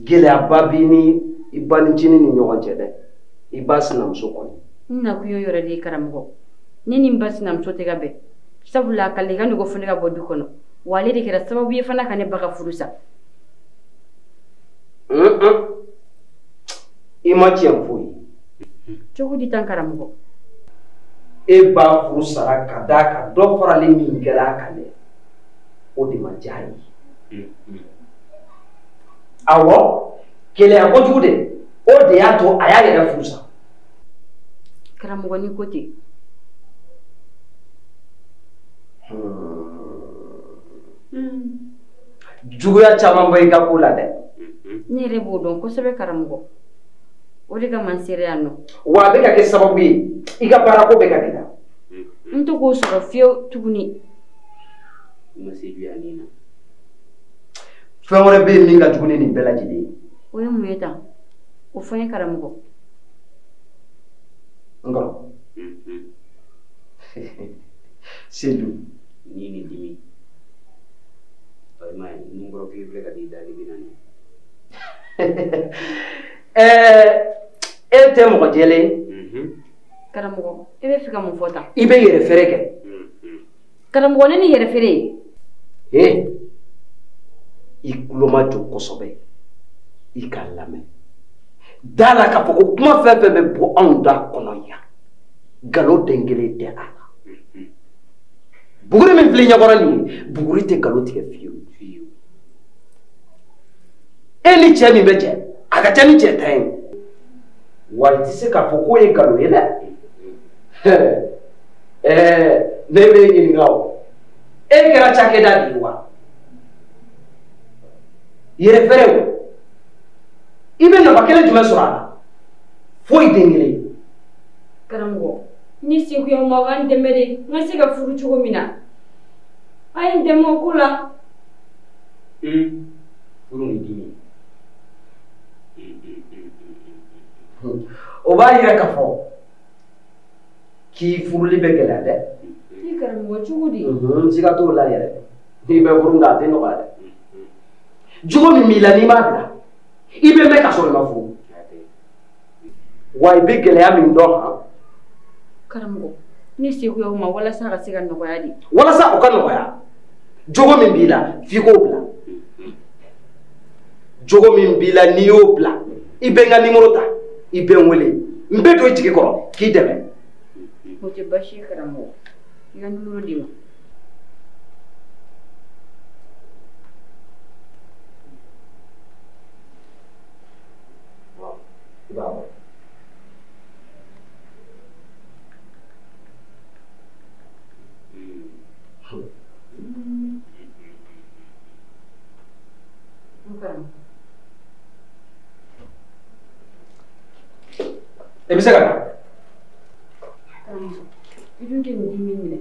Gɛlɛyaba b'i ni i banicinin ni ɲɔgɔn cɛ dɛ. I ba sinamuso kɔni. N nakun y'o yɛrɛ de ye karamɔgɔ. Ne ni n ba sinamuso tɛ ka bɛn. Sabula a kale ka nɔgɔ fo ne ka bɔ du kɔnɔ. Wa ale de kɛra sababu ye fana ka ne ba ka furu sa. I ma tiɲɛ f'o ye. Cogo di tan karamɔgɔ? E ba furu sara ka d'a kan dɔ faralen min kɛra a kan dɛ, o de ma diya ye. Awɔ, gɛlɛya kojugu de, o de y'a to a y'a yɛrɛ furu sa. Karamɔgɔ ni ko ten. Juguya caman bɛ i ka ko la dɛ. Ne yɛrɛ b'o dɔn kosɛbɛ karamɔgɔ. O de kama n sera yan nɔ. Wa a bɛ ka kɛ sababu ye i ka baarako bɛ ka gɛlɛya. N tɛ k'o sɔrɔ fiyewu tuguni. I ma se juguya nin na. Fɛn wɛrɛ bɛ yen min ka jugu ni nin bɛɛ lajɛlen ye. O ye mun ye tan? O fɔ n ye karamɔgɔ. N kɔrɔ. Sedu. Ni ni dimi. I m'a ye nun kɔrɔ kelen filɛ ka t'i da ni bi naani. E tɛ mɔgɔ jɛlen ye. Karamɔgɔ, e bɛ fɛ ka mun fɔ tan? I bɛ yɛrɛ feere kɛ. Karamɔgɔ, ne ni yɛrɛ feere ye. Ee, i tulo ma jɔ kosɛbɛ, i k'a lamɛn. Da la k'a fɔ ko kuma fɛn fɛn bɛ bɔ anw da kɔnɔ yan, nkalon den kelen tɛ a la. Buguri min filɛ ɲɛkɔrɔ nin ye, buguri tɛ nkalon tigɛ fiyewu. E ni cɛ min bɛ jɛ, a ka ca ni cɛ tan ye. Wa i tɛ se k'a fɔ k'o ye nkalon ye dɛ. Ne bɛ ɲininka o, e kɛra cakɛda de ye wa? Yɛrɛ fɛrɛ o, i bɛ nafa kelen jumɛn sɔrɔ a la? Foyi den kelen. Karamɔgɔ, ni sekuya ma ka n dɛmɛ de, n ka se ka furu cogo min na. A ye n dɛmɛ o ko la. Furu ni dimi. O b'a yira k'a fɔ k'i furuli bɛ gɛlɛya dɛ. I karamɔgɔ cogo di? Siga t'o la yɛrɛ. N'i bɛ furu nka a tɛ nɔgɔya dɛ. Jogo min b'i la n'i m'a bila, i bɛ mɛn ka sɔrɔ i ma furu. Wa i bɛ gɛlɛya min dɔn han. Karamɔgɔ, ne sekuya o ma walasa a ka se ka nɔgɔya de. Walasa o ka nɔgɔya, jogo min b'i la f'i k'o bila. Jogo min b'i la n'i y'o bila, i bɛ n ka nimoro ta, i bɛ n wele, n bɛ don i jigi kɔrɔ k'i dɛmɛ. O tɛ baasi ye karamɔgɔ, i ka nimoro di n ma. I b'a bɔ. I bɛ se ka taa. I dun tɛ nin dimi minɛ.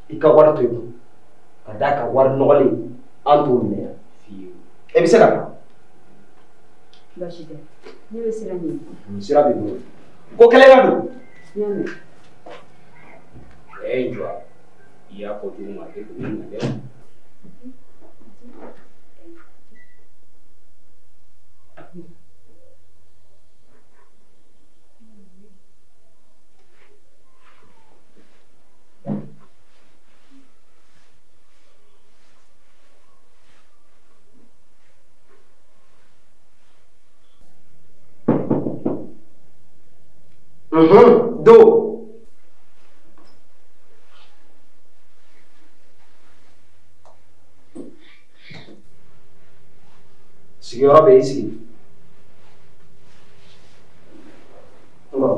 I ka wari to i kun, ka d'a kan wari nɔgɔlen an t'o minɛ yan. I bɛ se ka taa. Baasi tɛ, ne bɛ sira ɲini. Sira b'i bolo. Ko kɛlɛ ka don. N y'a mɛn. Ɛ jɔ, i y'a fɔ cogo min a tɛ tɛmɛ nin kan dɛ. Do. Sigiyɔrɔ bɛ i sigi. N kɔrɔ.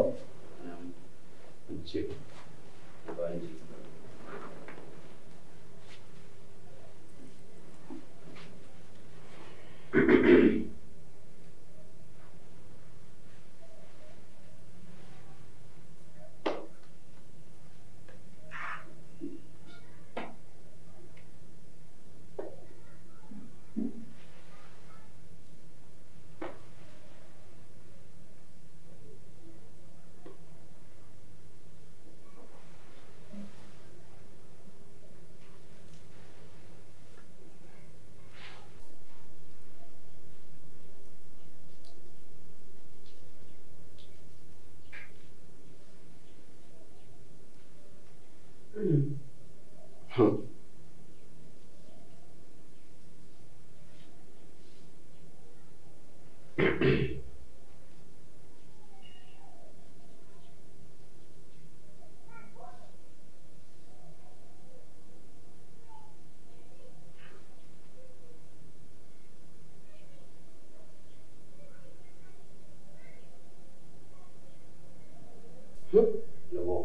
Lɔbɔ,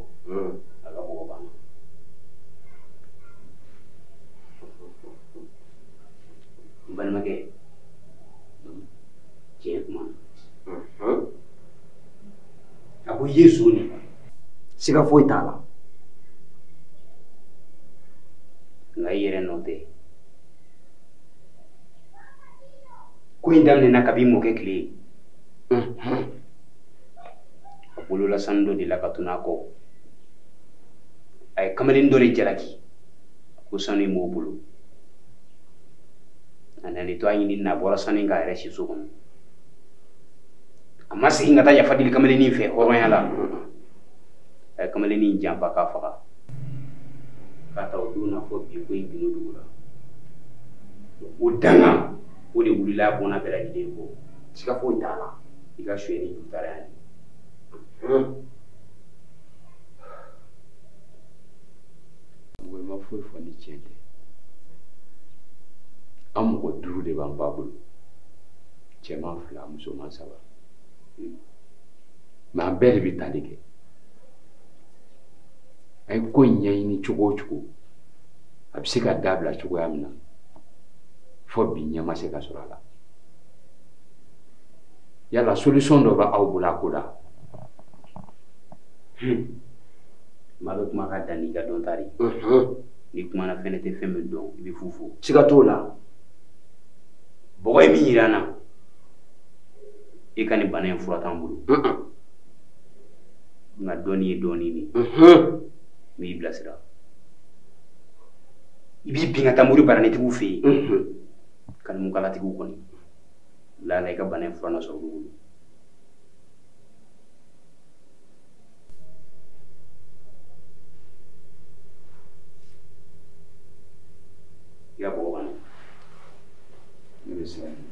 a ka bɔgɔ banna. N balimakɛ, tiɲɛ kuma na. A ko i ye zon de. Siga foyi t'a la. Nka i yɛrɛ nɔ tɛ. Ko in daminɛna kabi mɔkɛ tile ye. A bolola sanu dɔ de la ka tunun a kɔ. A ye kamalen dɔ de jalaki ko sanu in b'o bolo. A nana to a ɲini na, a bɔra sanu in k'a yɛrɛ si so kɔnɔ. A ma segin ka taa yafa deli kamalennin fɛ hɔrɔnya la. A ye kamalennin janfa k'a faga. K'a ta o don na fɔ bi ko in gindo dugura. O danga o de wulila a bɔnna bɛɛ lajɛlen kɔ. Siga foyi t'a la. I ka sonyɛni ju taara yan. Mɔgɔ ma foyi fɔ ni tiɲɛ tɛ. An mɔgɔ 5 de b'an ba bolo. Cɛman 2, musoman 3. Mɛ an bɛɛ de bɛ tali kɛ. An ye ko in ɲɛɲini cogo o cogo, a bɛ se ka dabila cogoya min na, fo bi ɲɛ ma se ka sɔrɔ a la. Yala solution dɔ bɛ aw bolo a ko la? Maa bɛ kuma ka dan n'i ka dɔnta de ye. N'i kumana fɛnɛ tɛ fɛn min dɔn, i bɛ fu fo. Siga t'o la. Bɔgɔ ye min yira an na, e ka nin bana in fura t'an bolo. Nka dɔnni ye dɔɔnin de ye. N b'i bilasira. I b'i bin ka taa mori baranitigiw fɛ yen. Kalimukalatigiw kɔni. Lala i ka bana in fura na sɔrɔ olu bolo. I ka bɔgɔ banna. Ne bɛ sira ɲini.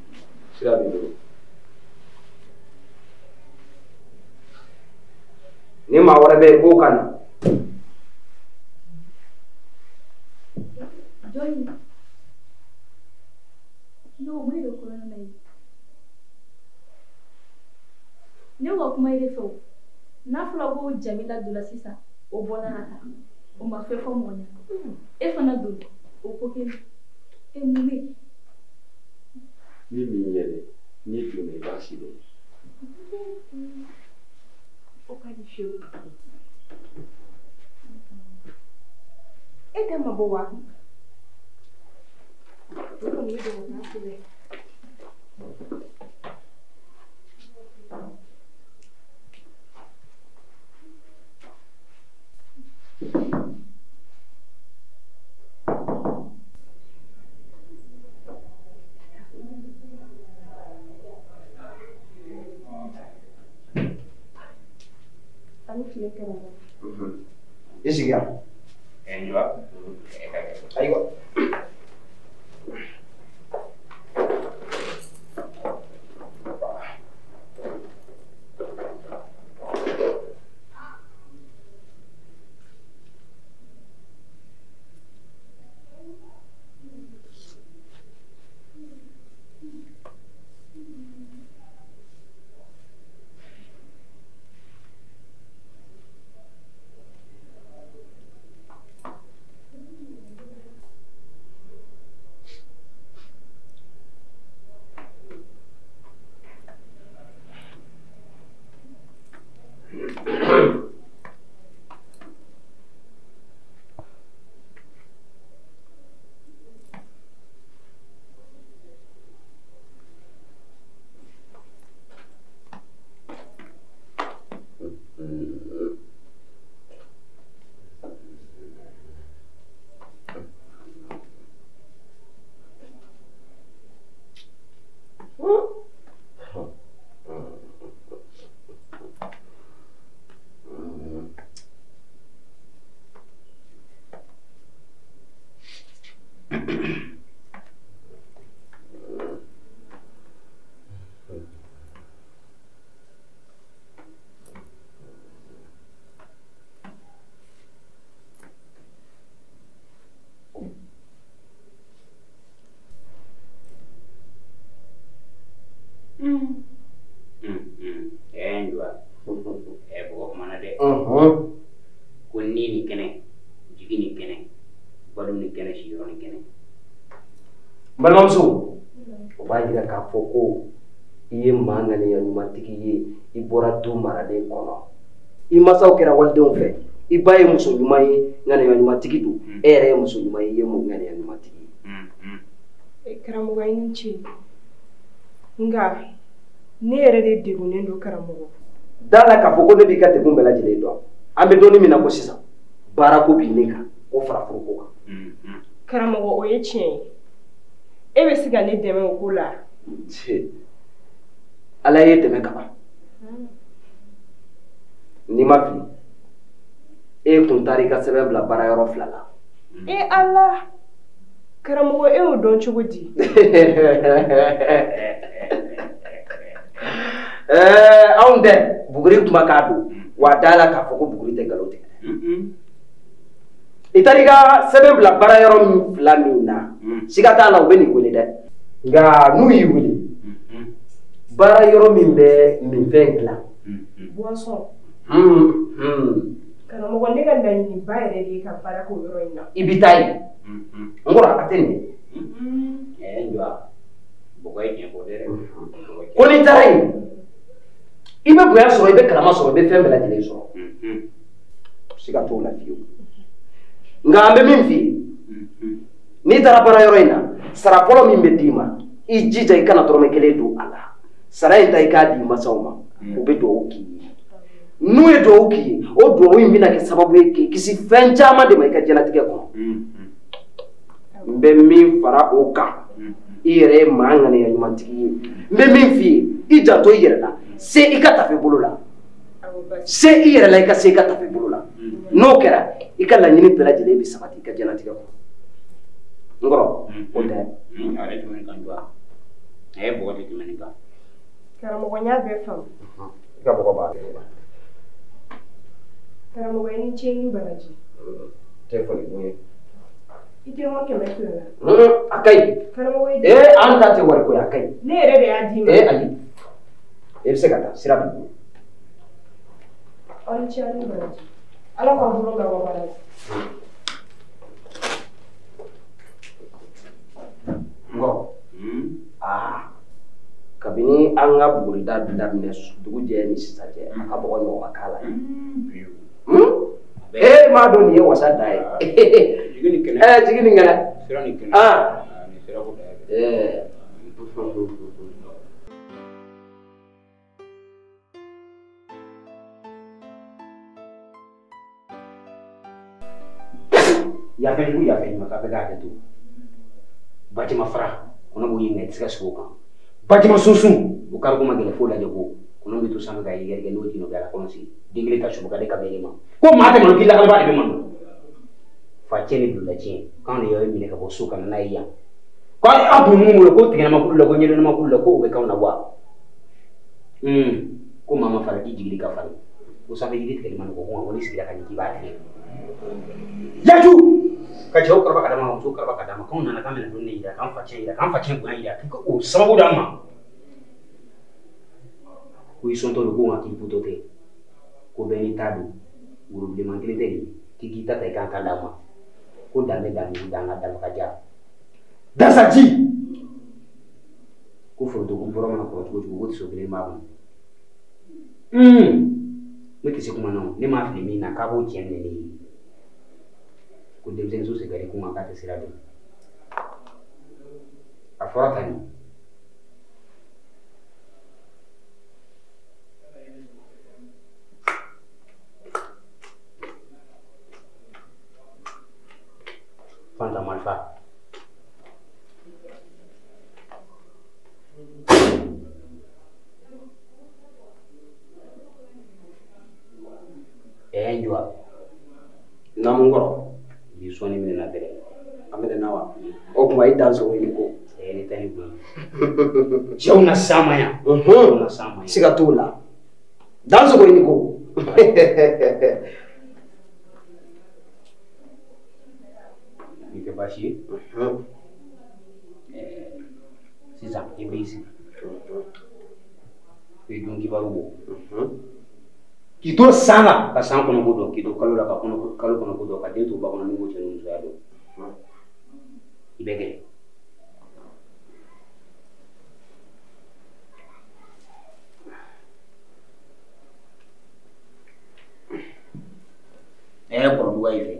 Sira b'i bolo. Ni maa wɛrɛ bɛ yen k'o ka na. Jɔnni? Ne ko mun de bɛ kɔnɔna na yen? Ne ko kuma e de fɛ o. N'a fɔra ko Jamila donna sisan, o bɔra ka taa. O ma fɛn fɔ mɔgɔ ɲɛna. E fana donna, o ko kelen. E mun bɛ yen? Min b'i ɲɛ dɛ, n'i donna i b'a si dɔn. O ka di fiyewu. E tɛ mabɔ wa? O kɔni ye dɔgɔtɔrɔ ko dɛ. Ani tile karamɔgɔ. I sigi yan. Ayiwa. N balimamuso, o b'a jira k'a fɔ ko i ye maa ŋaniya ɲumantigi ye, i bɔra du maralen kɔnɔ. I masaw kɛra walidenw fɛ, i ba ye muso ɲuman ye, ŋaniya ɲumantigi don, e yɛrɛ ye muso ɲuman ye, i ye ŋaniya ɲumantigi ye. Karamɔgɔ, i ni ce. Nka ne yɛrɛ de degunnen don karamɔgɔ. Da la k'a fɔ ko ne b'i ka degun bɛɛ lajɛlen dɔn. An bɛ donni min na ko sisan, baarako b'i ne kan, k'o fara furuko kan. Karamɔgɔ, o ye tiɲɛ ye. E bɛ se ka ne dɛmɛ o ko la? Ala ye dɛmɛ kaban. N'i ma fili, e kun taara i ka sɛbɛn bila baara yɔrɔ 2 la. E Ala, karamɔgɔ, e y'o dɔn cogo di? Anw tɛ buguri kuma k'a don, wa da la k'a fɔ ko buguri tɛ nkalon tigɛ. I taara i ka sɛbɛn bila baara yɔrɔ min 2 min na, siga t'a la u bɛ nin wele dɛ. Nka n'u y'i wele, baara yɔrɔ min bɛ minfɛn dilan. Boisson. Karamɔgɔ, ne ka laɲiniba yɛrɛ de ye ka baara k'o yɔrɔ in na. I bɛ taa yen. N kɔrɔ, a tɛ nin ye. N jɔ, bɔgɔ ye tiɲɛ fɔ dɛ. Ko n'i taara yen, i bɛ bonya sɔrɔ, i bɛ karama sɔrɔ, i bɛ fɛn bɛɛ lajɛlen sɔrɔ. Siga t'o la fiyewu. Nka an bɛ min f'i ye, n'i taara baara yɔrɔ in na, sara fɔlɔ min bɛ d'i ma, i jija i kana dɔrɔmɛ 1 don a la. Sara in ta i k'a di masaw ma, u bɛ dugawu k'i ye. N'u ye dugawu k'i ye, o dugawu in bɛna kɛ sababu ye k'i kisi fɛn caman de ma i ka diɲɛlatigɛ kɔnɔ. N bɛ min fara o kan, i yɛrɛ ye maa ŋaniya ɲumantigi ye. N bɛ min f'i ye, i janto i yɛrɛ la, se i ka tafe bolo la. Se i yɛrɛ la, i ka se i ka tafe bolo la. N'o kɛra, i ka laɲini bɛɛ lajɛlen bɛ sabati i ka diɲɛlatigɛ kɔnɔ. N kɔrɔ, o tɛ. A yɛrɛ tɛmɛ nin kan jɔ. A ye bɔgɔ de tɛmɛ nin kan. Karamɔgɔ, n y'a bɛɛ faamu. I ka bɔgɔ b'a la. Karamɔgɔ, i ni ce, ni baraji. Tɛ foli kun ye. I tɛ n ko 200 la. A ka ɲi. Karamɔgɔ, i. An ta tɛ wariko ye, a ka ɲi. Ne yɛrɛ de y'a d'i ma. Ayi. E bɛ se ka taa, sira b'i bolo. Aw ni ce, aw ni baraji. Ala k'aw bolo mɛn aw ka baara la. N kɔrɔ. Kabini an ka bugurida daminɛ dugu jɛ ni sisan cɛ, a ka bɔgɔ ɲɔgɔn ma k'a la. E m'a dɔn nin ye wasa da ye. Jigi ni kɛnɛ. Jigi ni kɛnɛ. Sira ni kɛnɛ. Nin sira ko da ye. Yafa jugu, yafa ɲuman, k'a bɛ k'a kɛ to. Batima fara, kɔnɔ b'o ɲininka, i tɛ se ka sigi o kan. Batima sunsun, o kariko ma gɛlɛn f'o lajɛ ko kɔnɔ bɛ to sanfɛ ka yɛrɛkɛ n'o jiginna o bɛ ala kɔnɔ sigi. Den kelen ta subu ka di ka bɛn ne ma. Ko maa tɛ malo, k'i lakanabaa de bɛ malo. Fa cɛ ni bulonda tiɲɛ, k'anw de y'aw minɛ ka bɔ so ka na n'a ye yan. Ko aw tun bɛ mun bolo, ko tigɛnama kulu la, ko ɲɛdɔnnama kulu la, ko o bɛ k'anw na wa. Ko maa ma fara k'i jigili ka farin. Ko sanfɛ yiri tigɛli ma nɔgɔn, ko nka ko n'i sigira ka ɲɛ k'i b'a tigɛ. Yaju! Ka cɛw kɔrɔba ka d'a ma, ka musow kɔrɔba ka d'a ma, k'anw nana k'an bɛna dumuni yira, k'an fa cɛn yira, k'an fa cɛn bonya yira, k'o sababu d'an ma. Ko i sɔntɔ don, ko nka k'i butɔ tɛ, ko bɛɛ n'i ta don, woro bilenman kelen tɛ nin ye, k'i k'i ta ta i k'an ta d'an ma. Ko dan bɛ dan mugu, dan ka dan ka ja. Dasaji! Ko foronto bɔrɔ mana kɔrɔ cogo cogo, ko tiso kelen b'a kɔnɔ. Ne tɛ se kuma na o, ne m'a fili min na, k'a b'o tiɲɛ minɛ ne ye. Ko denmisɛnnin so segin ko nka k'a tɛ sira dɔn. A fɔra tan de. Fanta Marifa. N jɔ. Naamu n kɔrɔ. Bi sɔnni minɛ na dɛrɛ. A minɛ na wa? O tuma i dan sogo i ni ko. Ne ta ni bonya. Cɛw na s'an ma yan. Cɛw na s'an ma yan. Siga t'o la. Dan sogo i ni ko. Nin tɛ baasi ye. Sisan i b'i sigi. I bɛ don kibaru bɔ. K'i to san la ka san kɔnɔ ko dɔn, k'i to kalo la ka kalo kɔnɔ ko dɔn, ka den to ba kɔnɔ ni ko cɛ ni musoya dɔn. I bɛ gɛrɛ. Dubaï fɛ.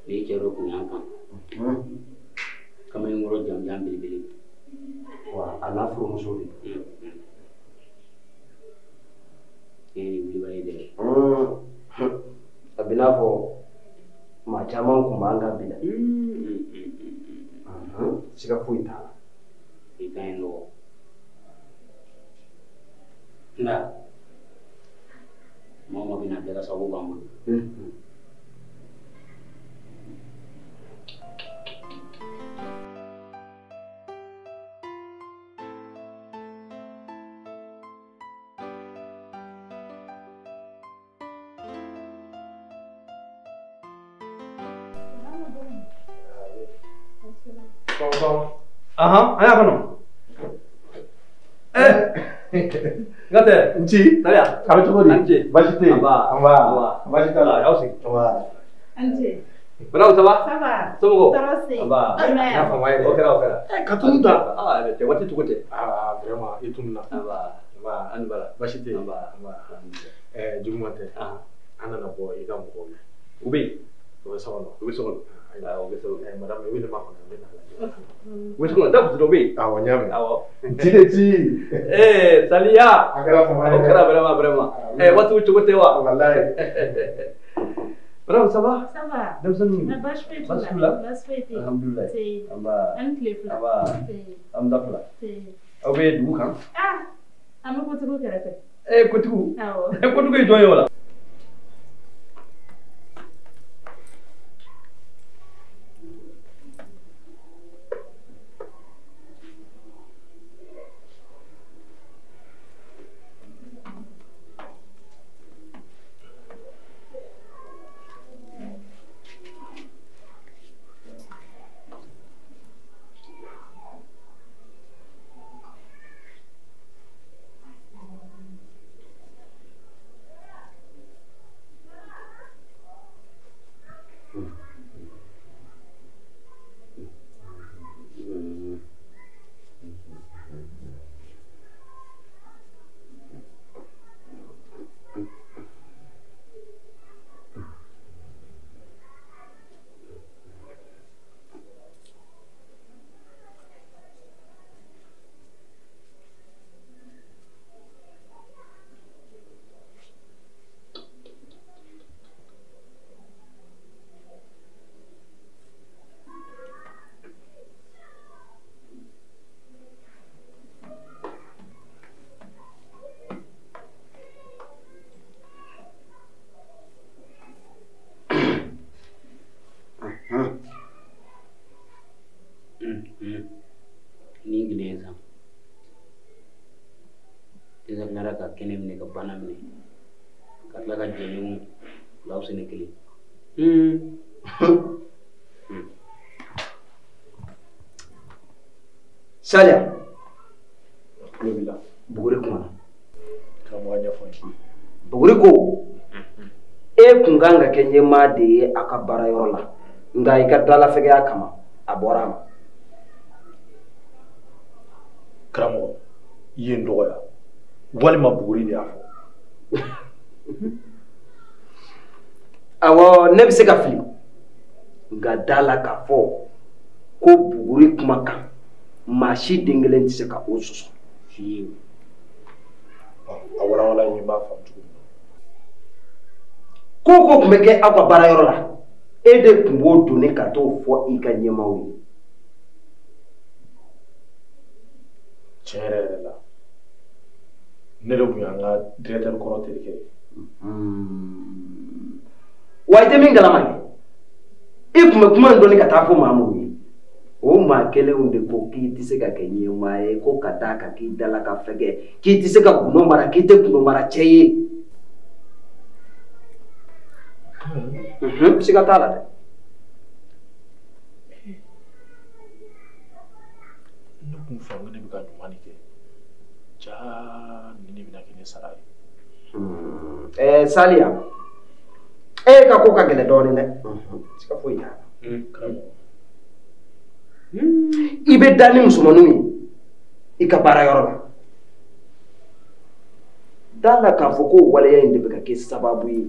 Ni cɛ dɔ kun y'an kan. Kamalenkɔrɔ jamujan belebele. Wa a n'a furumuso de. E ni wulibali dɛ. A bɛ n'a fɔ maa caman kun b'an kan bi dɛ. Siga foyi t'a la. I ka ɲi nɔgɔ. Nka maa o maa bɛ na bɛɛ ka sababu b'an bolo. Aha, an y'a kɔnɔ. N ka tɛ. Nci. Saliya. A bɛ cogo di? A ni ce. Baasi tɛ yen. Nba. Nba. Baasi t'a la. Aw sigi. Nba. A ni ce. Banaw ça va? Ça va. Somɔgɔw? Tɔɔrɔ si. Nba. N y'a faamu yɛrɛ. O kɛra o kɛra. Ka tunu ta. Aa cɛ waati cogo tɛ. Aa vraiment i tununa. Nba. Nba. An ni bala. Baasi tɛ yen. Nba. Nba. Juguman tɛ. An nana bɔ i ka mɔgɔw ye. U bɛ yen. U bɛ so kɔnɔ. U bɛ so kɔnɔ. Awɔ u bɛ so kɔnɔ. Madame i bɛ ne makɔnɔ n bɛ na lajɛ. U bɛ so kɔnɔ da kutu dɔ bɛ yen. Awɔ n y'a mɛn. Awɔ. Ci de ci. Saliya. A kɛra fama ye. O kɛra vraiment vraiment. Waatiw cogo tɛ wa? Walayi. Madame ça va? Ça va. Denmisɛnninw. Baasi foyi t'u la. Baasi t'u la? Baasi foyi tɛ yen. Alhamdulilayi. Nse. Nba. A ni tile fila. Nba. Nse. An da fila. Nse. Aw bɛ dugu kan? Ah, an bɛ kotigiw kɛrɛfɛ. Kotigiw? Awɔ. Kotigiw ye jɔn ye o la? Ni Guinée san. Sisan tilara ka kɛnɛ minɛ ka bana minɛ ka tila ka jɛɲɔgɔn filaw sɛnɛ kelen. Saliya. Tulo b'i la. Buguri kumana. Karamɔgɔ ɲɛfɔ n ye. Buguri ko e kun kan ka kɛ ɲɛmaa de ye a ka baarayɔrɔ la nka i ka dalafɛgɛya kama a bɔra a ma. Karamɔgɔ i ye n dɔgɔya walima Buguri de y'a fɔ. Awɔ ne bɛ se ka fili nka da la k'a fɔ ko Buguri kuma kan maa si den kelen tɛ se ka o sɔsɔ. A walawala n ye n b'a faamu cogo min na. Ko o ko tun bɛ kɛ aw ka baarayɔrɔ la e de tun b'o doni ka t'o fɔ i ka ɲɛmaaw ye. Tiɲɛ yɛrɛ yɛrɛ la ne de tun y'an ka directeur kɔrɔ terikɛ ye. Wa i tɛ min kalama kɛ i tun bɛ kuma in dɔnni ka taa fɔ maa minnu ye o maa kelenw de ko k'i tɛ se ka kɛ ɲɛmaa ye ko ka d'a kan k'i dala ka fɛgɛ k'i tɛ se ka gundo mara k'i tɛ gundo mara cɛ ye. Siga t'a la dɛ. Ne kun fɛ ko ne bɛ ka ɲuman de kɛ. Jaa nin de bɛna kɛ ne sara ye. Saliya, e ka ko ka gɛlɛn dɔɔnin dɛ. Siga foyi t'a la. Karamɔgɔ. I bɛ da ni musomaninw ye i ka baarayɔrɔ la. Da la k'a fɔ ko waleya in de bɛ ka kɛ sababu ye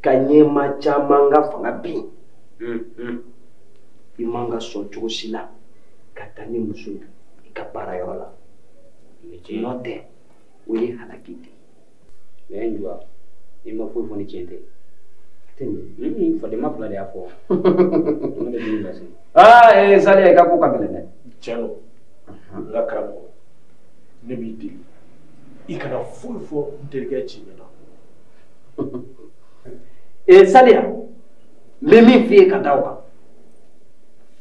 ka ɲɛmaa caman ka fanga bin. I man ka sɔn cogo si la ka taa ni muso ye i ka baarayɔrɔ la. N'o tɛ, o ye halaki de ye. Mais n jɔ, i ma foyi fɔ ni tiɲɛ tɛ. A tɛ ɲɛ. Fadenma fila de y'a fɔ. Ne bɛ dumuni lase. Aa Saliya, i ka ko ka gɛlɛn dɛ. Tiɲɛ don, n ka karamɔgɔ, ne b'i deli i kana foyi fɔ n terikɛ ci ɲɛna. Saliya, n bɛ min f'i ye ka da o kan,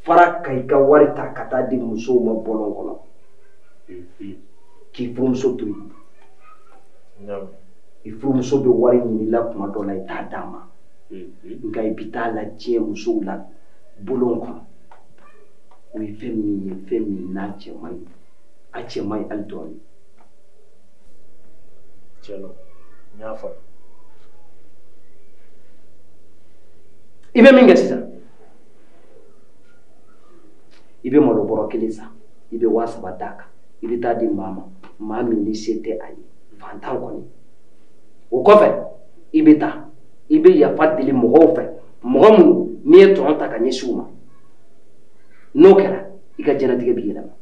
fara ka i ka wari ta ka taa di musow ma bɔlɔn kɔnɔ k'i furumuso to yen. I furumuso bɛ wari ɲini la kuma dɔ la, i t'a d'a ma, nka i bɛ taa lajɛ musow la bɔlɔn kɔnɔ. O ye fɛn min ye, fɛn min n'a cɛ man ɲi, a cɛ man ɲi hali dɔɔnin. Tiɲɛ don, n y'a faamu. I bɛ min kɛ sisan, i bɛ malo bɔrɔ kelen san, i bɛ 3000 d'a kan, i bɛ taa di maa ma, maa min ni se tɛ a ye, fantan kɔni. O kɔfɛ, i bɛ taa, i bɛ yafa deli mɔgɔw fɛ, mɔgɔ minnu n'i ye tɔnɔ ta ka ɲɛsin u ma. N'o kɛra, i ka diɲɛlatigɛ b'i yɛlɛma.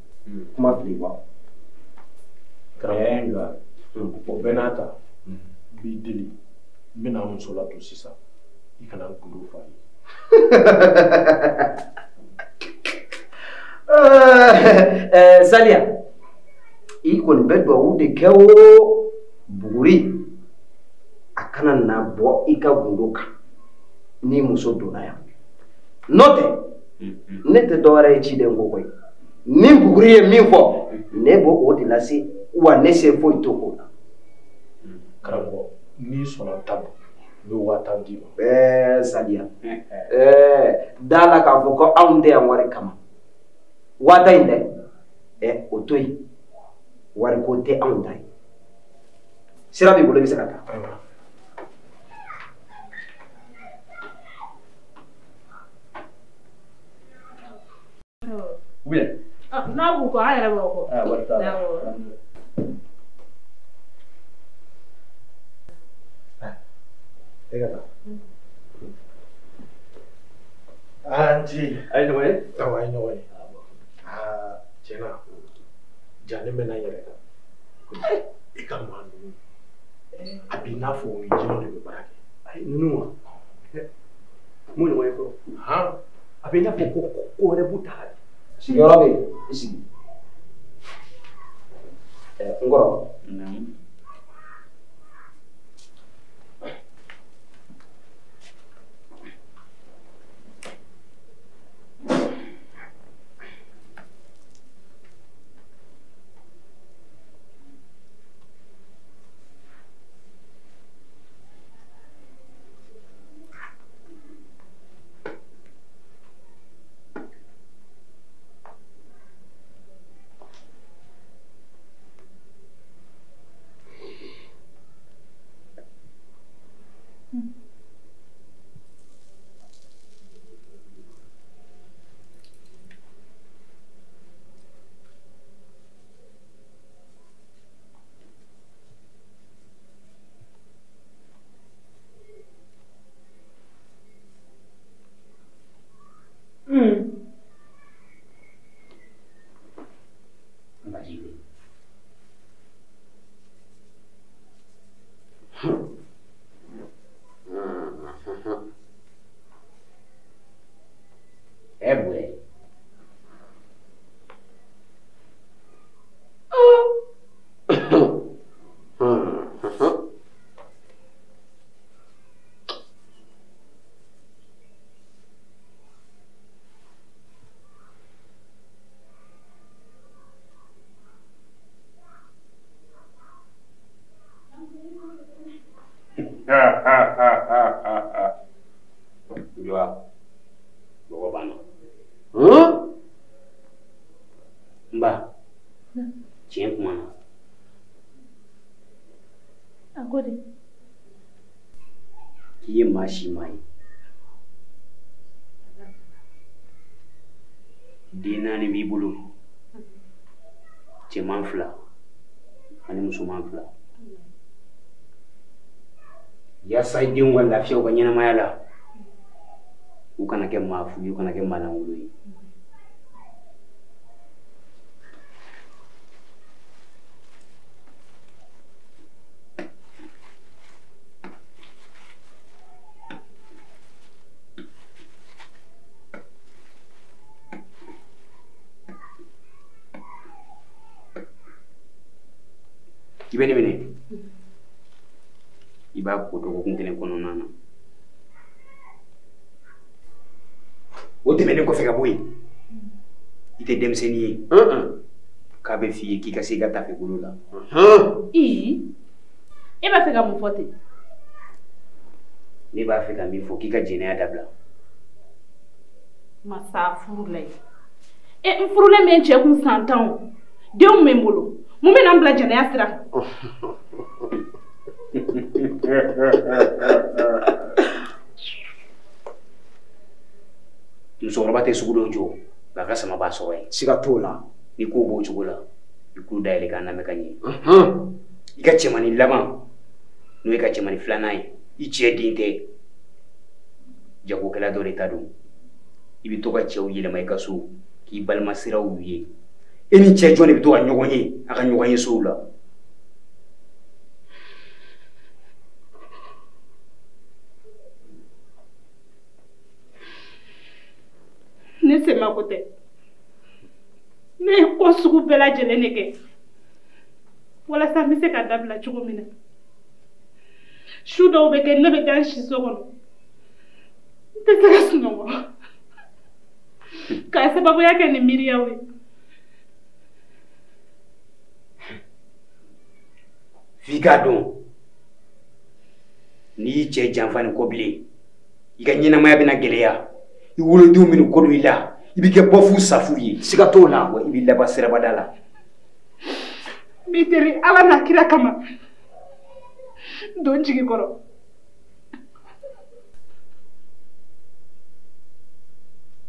Kuma filɛ i kɔrɔ. Karamɔgɔ, o bɛɛ n'a ta, n b'i deli, n bɛna n muso ladon sisan, i kana n gundo f'a ye. Saliya, i kɔni bɛ duwawu de kɛ o Buguri a kana na bɔ i ka gundo kan ni muso donna yan. N'o tɛ, ne tɛ dɔwɛrɛ ye ciden ko koyi. Ni Buguri ye min fɔ, ne b'o o de lase, wa ne se foyi t'o ko la. Karamɔgɔ, n'i sɔnna ta ma, n bɛ 50,000 d'i ma. Saliya, da la k'a fɔ ko anw tɛ yan wari kama. 50,000 in dɛ, o to yen, wariko tɛ anw ta ye. Sira b'i bolo, i bɛ se ka taa. Bien. N'a b'u kɔ, an yɛrɛ b'o kɔ. Wari t'a la. E ka taa. Aa n ci. A ye ɲɔgɔn ye? Awɔ, a ye ɲɔgɔn ye. Aa tiɲɛ na, ja ne mɛnna n yɛrɛ kan. I ka maa ninnu, a b'i n'a fɔ u ni jinɛw de bɛ baara kɛ. Ayi, ninnu wa? Mun ɲɔgɔn ye fɔlɔ? A b'i n'a fɔ ko ko wɛrɛ b'u ta la. Sigiyɔrɔ bɛ yen, i sigi. N kɔrɔ. Jɔa, mɔgɔ banna. I ye maa si maa ye. Den 4 b'i bolo. Cɛman 2 ani musoman 2. Yaasa i denw ka lafiya u ka ɲɛnamaya la, u kana kɛ maa fu ye, u kana kɛ maa lankolon ye. I bɛ ne minɛ, i b'a ko dɔgɔkun kelen kɔnɔna na. O tɛmɛnen kɔfɛ ka bɔ yen, i tɛ denmisɛnnin ye k'a bɛ f'i ye k'i ka se i ka tafe bolo la. E b'a fɛ ka mun fɔ ten? Ne b'a fɛ ka min fɔ, k'i ka jɛnɛya dabila. Masa furu la ye. N furulen bɛ n cɛ kun san 10, denw bɛ n bolo. Mun bɛ na n bila jɛnɛya sira kan? Musokɔrɔba tɛ sugu dɔ jɔ nka a ka sama b'a sɔrɔ yen. Siga t'o la. Ni ko b'o cogo la, i k'u dayɛlɛ k'a lamɛn ka ɲɛ. I ka cɛmannin laban, n'o ye ka cɛmannin filanan ye, i cɛ den tɛ, jagokɛla dɔ de ta don. I bɛ to ka cɛw yɛlɛma i ka so k'i balima siraw ye. E ni cɛ jɔn de bɛ to ka ɲɔgɔn ye a ka ɲɔgɔn ye sow la? Ne sema ko tɛ. Ne ye ko sugu bɛɛ lajɛlen de kɛ walasa n bɛ se ka dabila cogo min na. Su dɔw bɛ kɛ ne bɛ taa n si so kɔnɔ, n tɛ se ka sunɔgɔ k'a sababuya kɛ nin miiriyaw ye. F'i k'a dɔn n'i y'i cɛ janfa nin kɔ bilen, i ka ɲɛnamaya bɛna gɛlɛya, i wolodenw bɛna kɔ don i la, i bɛ kɛ bɔfu safu ye. Siga t'o la. Wa i bɛ laban sirabada la. N b'i deli Ala n'a kira kama, don n jigi kɔrɔ.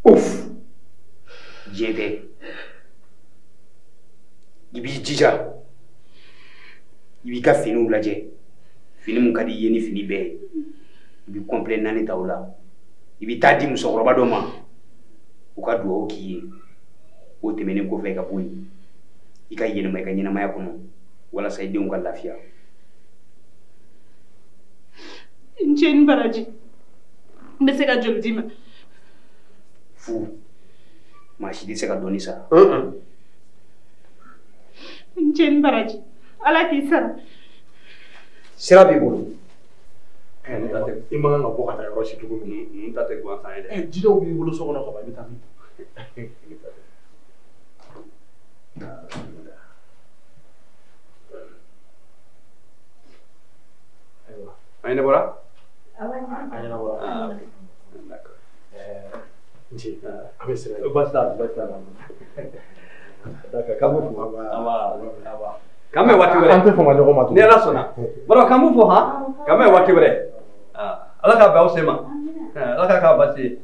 Of, diɲɛ tɛ. I b'i jija, i b'i ka finiw lajɛ, fini mun ka di i ye ni fini bɛɛ ye, i bɛ complet 4 ta o la, i bɛ taa di musokɔrɔba dɔ ma, u ka dugawu k'i ye. O tɛmɛnen kɔfɛ ka bɔ yen, i ka yɛlɛma i ka ɲɛnamaya kɔnɔ walasa i denw ka lafiya. N cɛ ni baraji, n bɛ se ka joli d'i ma? Fu, maa si tɛ se ka dɔɔnin sara. N cɛ ni baraji, Ala k'i sara. Sira b'i bolo. I man kan ka bɔ ka taa yɔrɔ si cogo min. N ta tɛ gansan ye dɛ. Jidaw b'i bolo so kɔnɔ ka ban, i bɛ taa min? Ayiwa, an ɲɛnabɔra? An ɲɛnabɔra. D'accord. N ce, an bɛ sira ye. Baasi t'a la, baasi t'a la. D'accord, k'an b'u fo. An b'a. K'an bɛn waati wɛrɛ. An tɛ fama ɲɔgɔn ma tugun. Ni Ala sɔnna. Baro k'an b'u fo han. K'an bɛn waati wɛrɛ. Ala k'a bɛn aw sen ma. Ala k'a k'a baasi ye.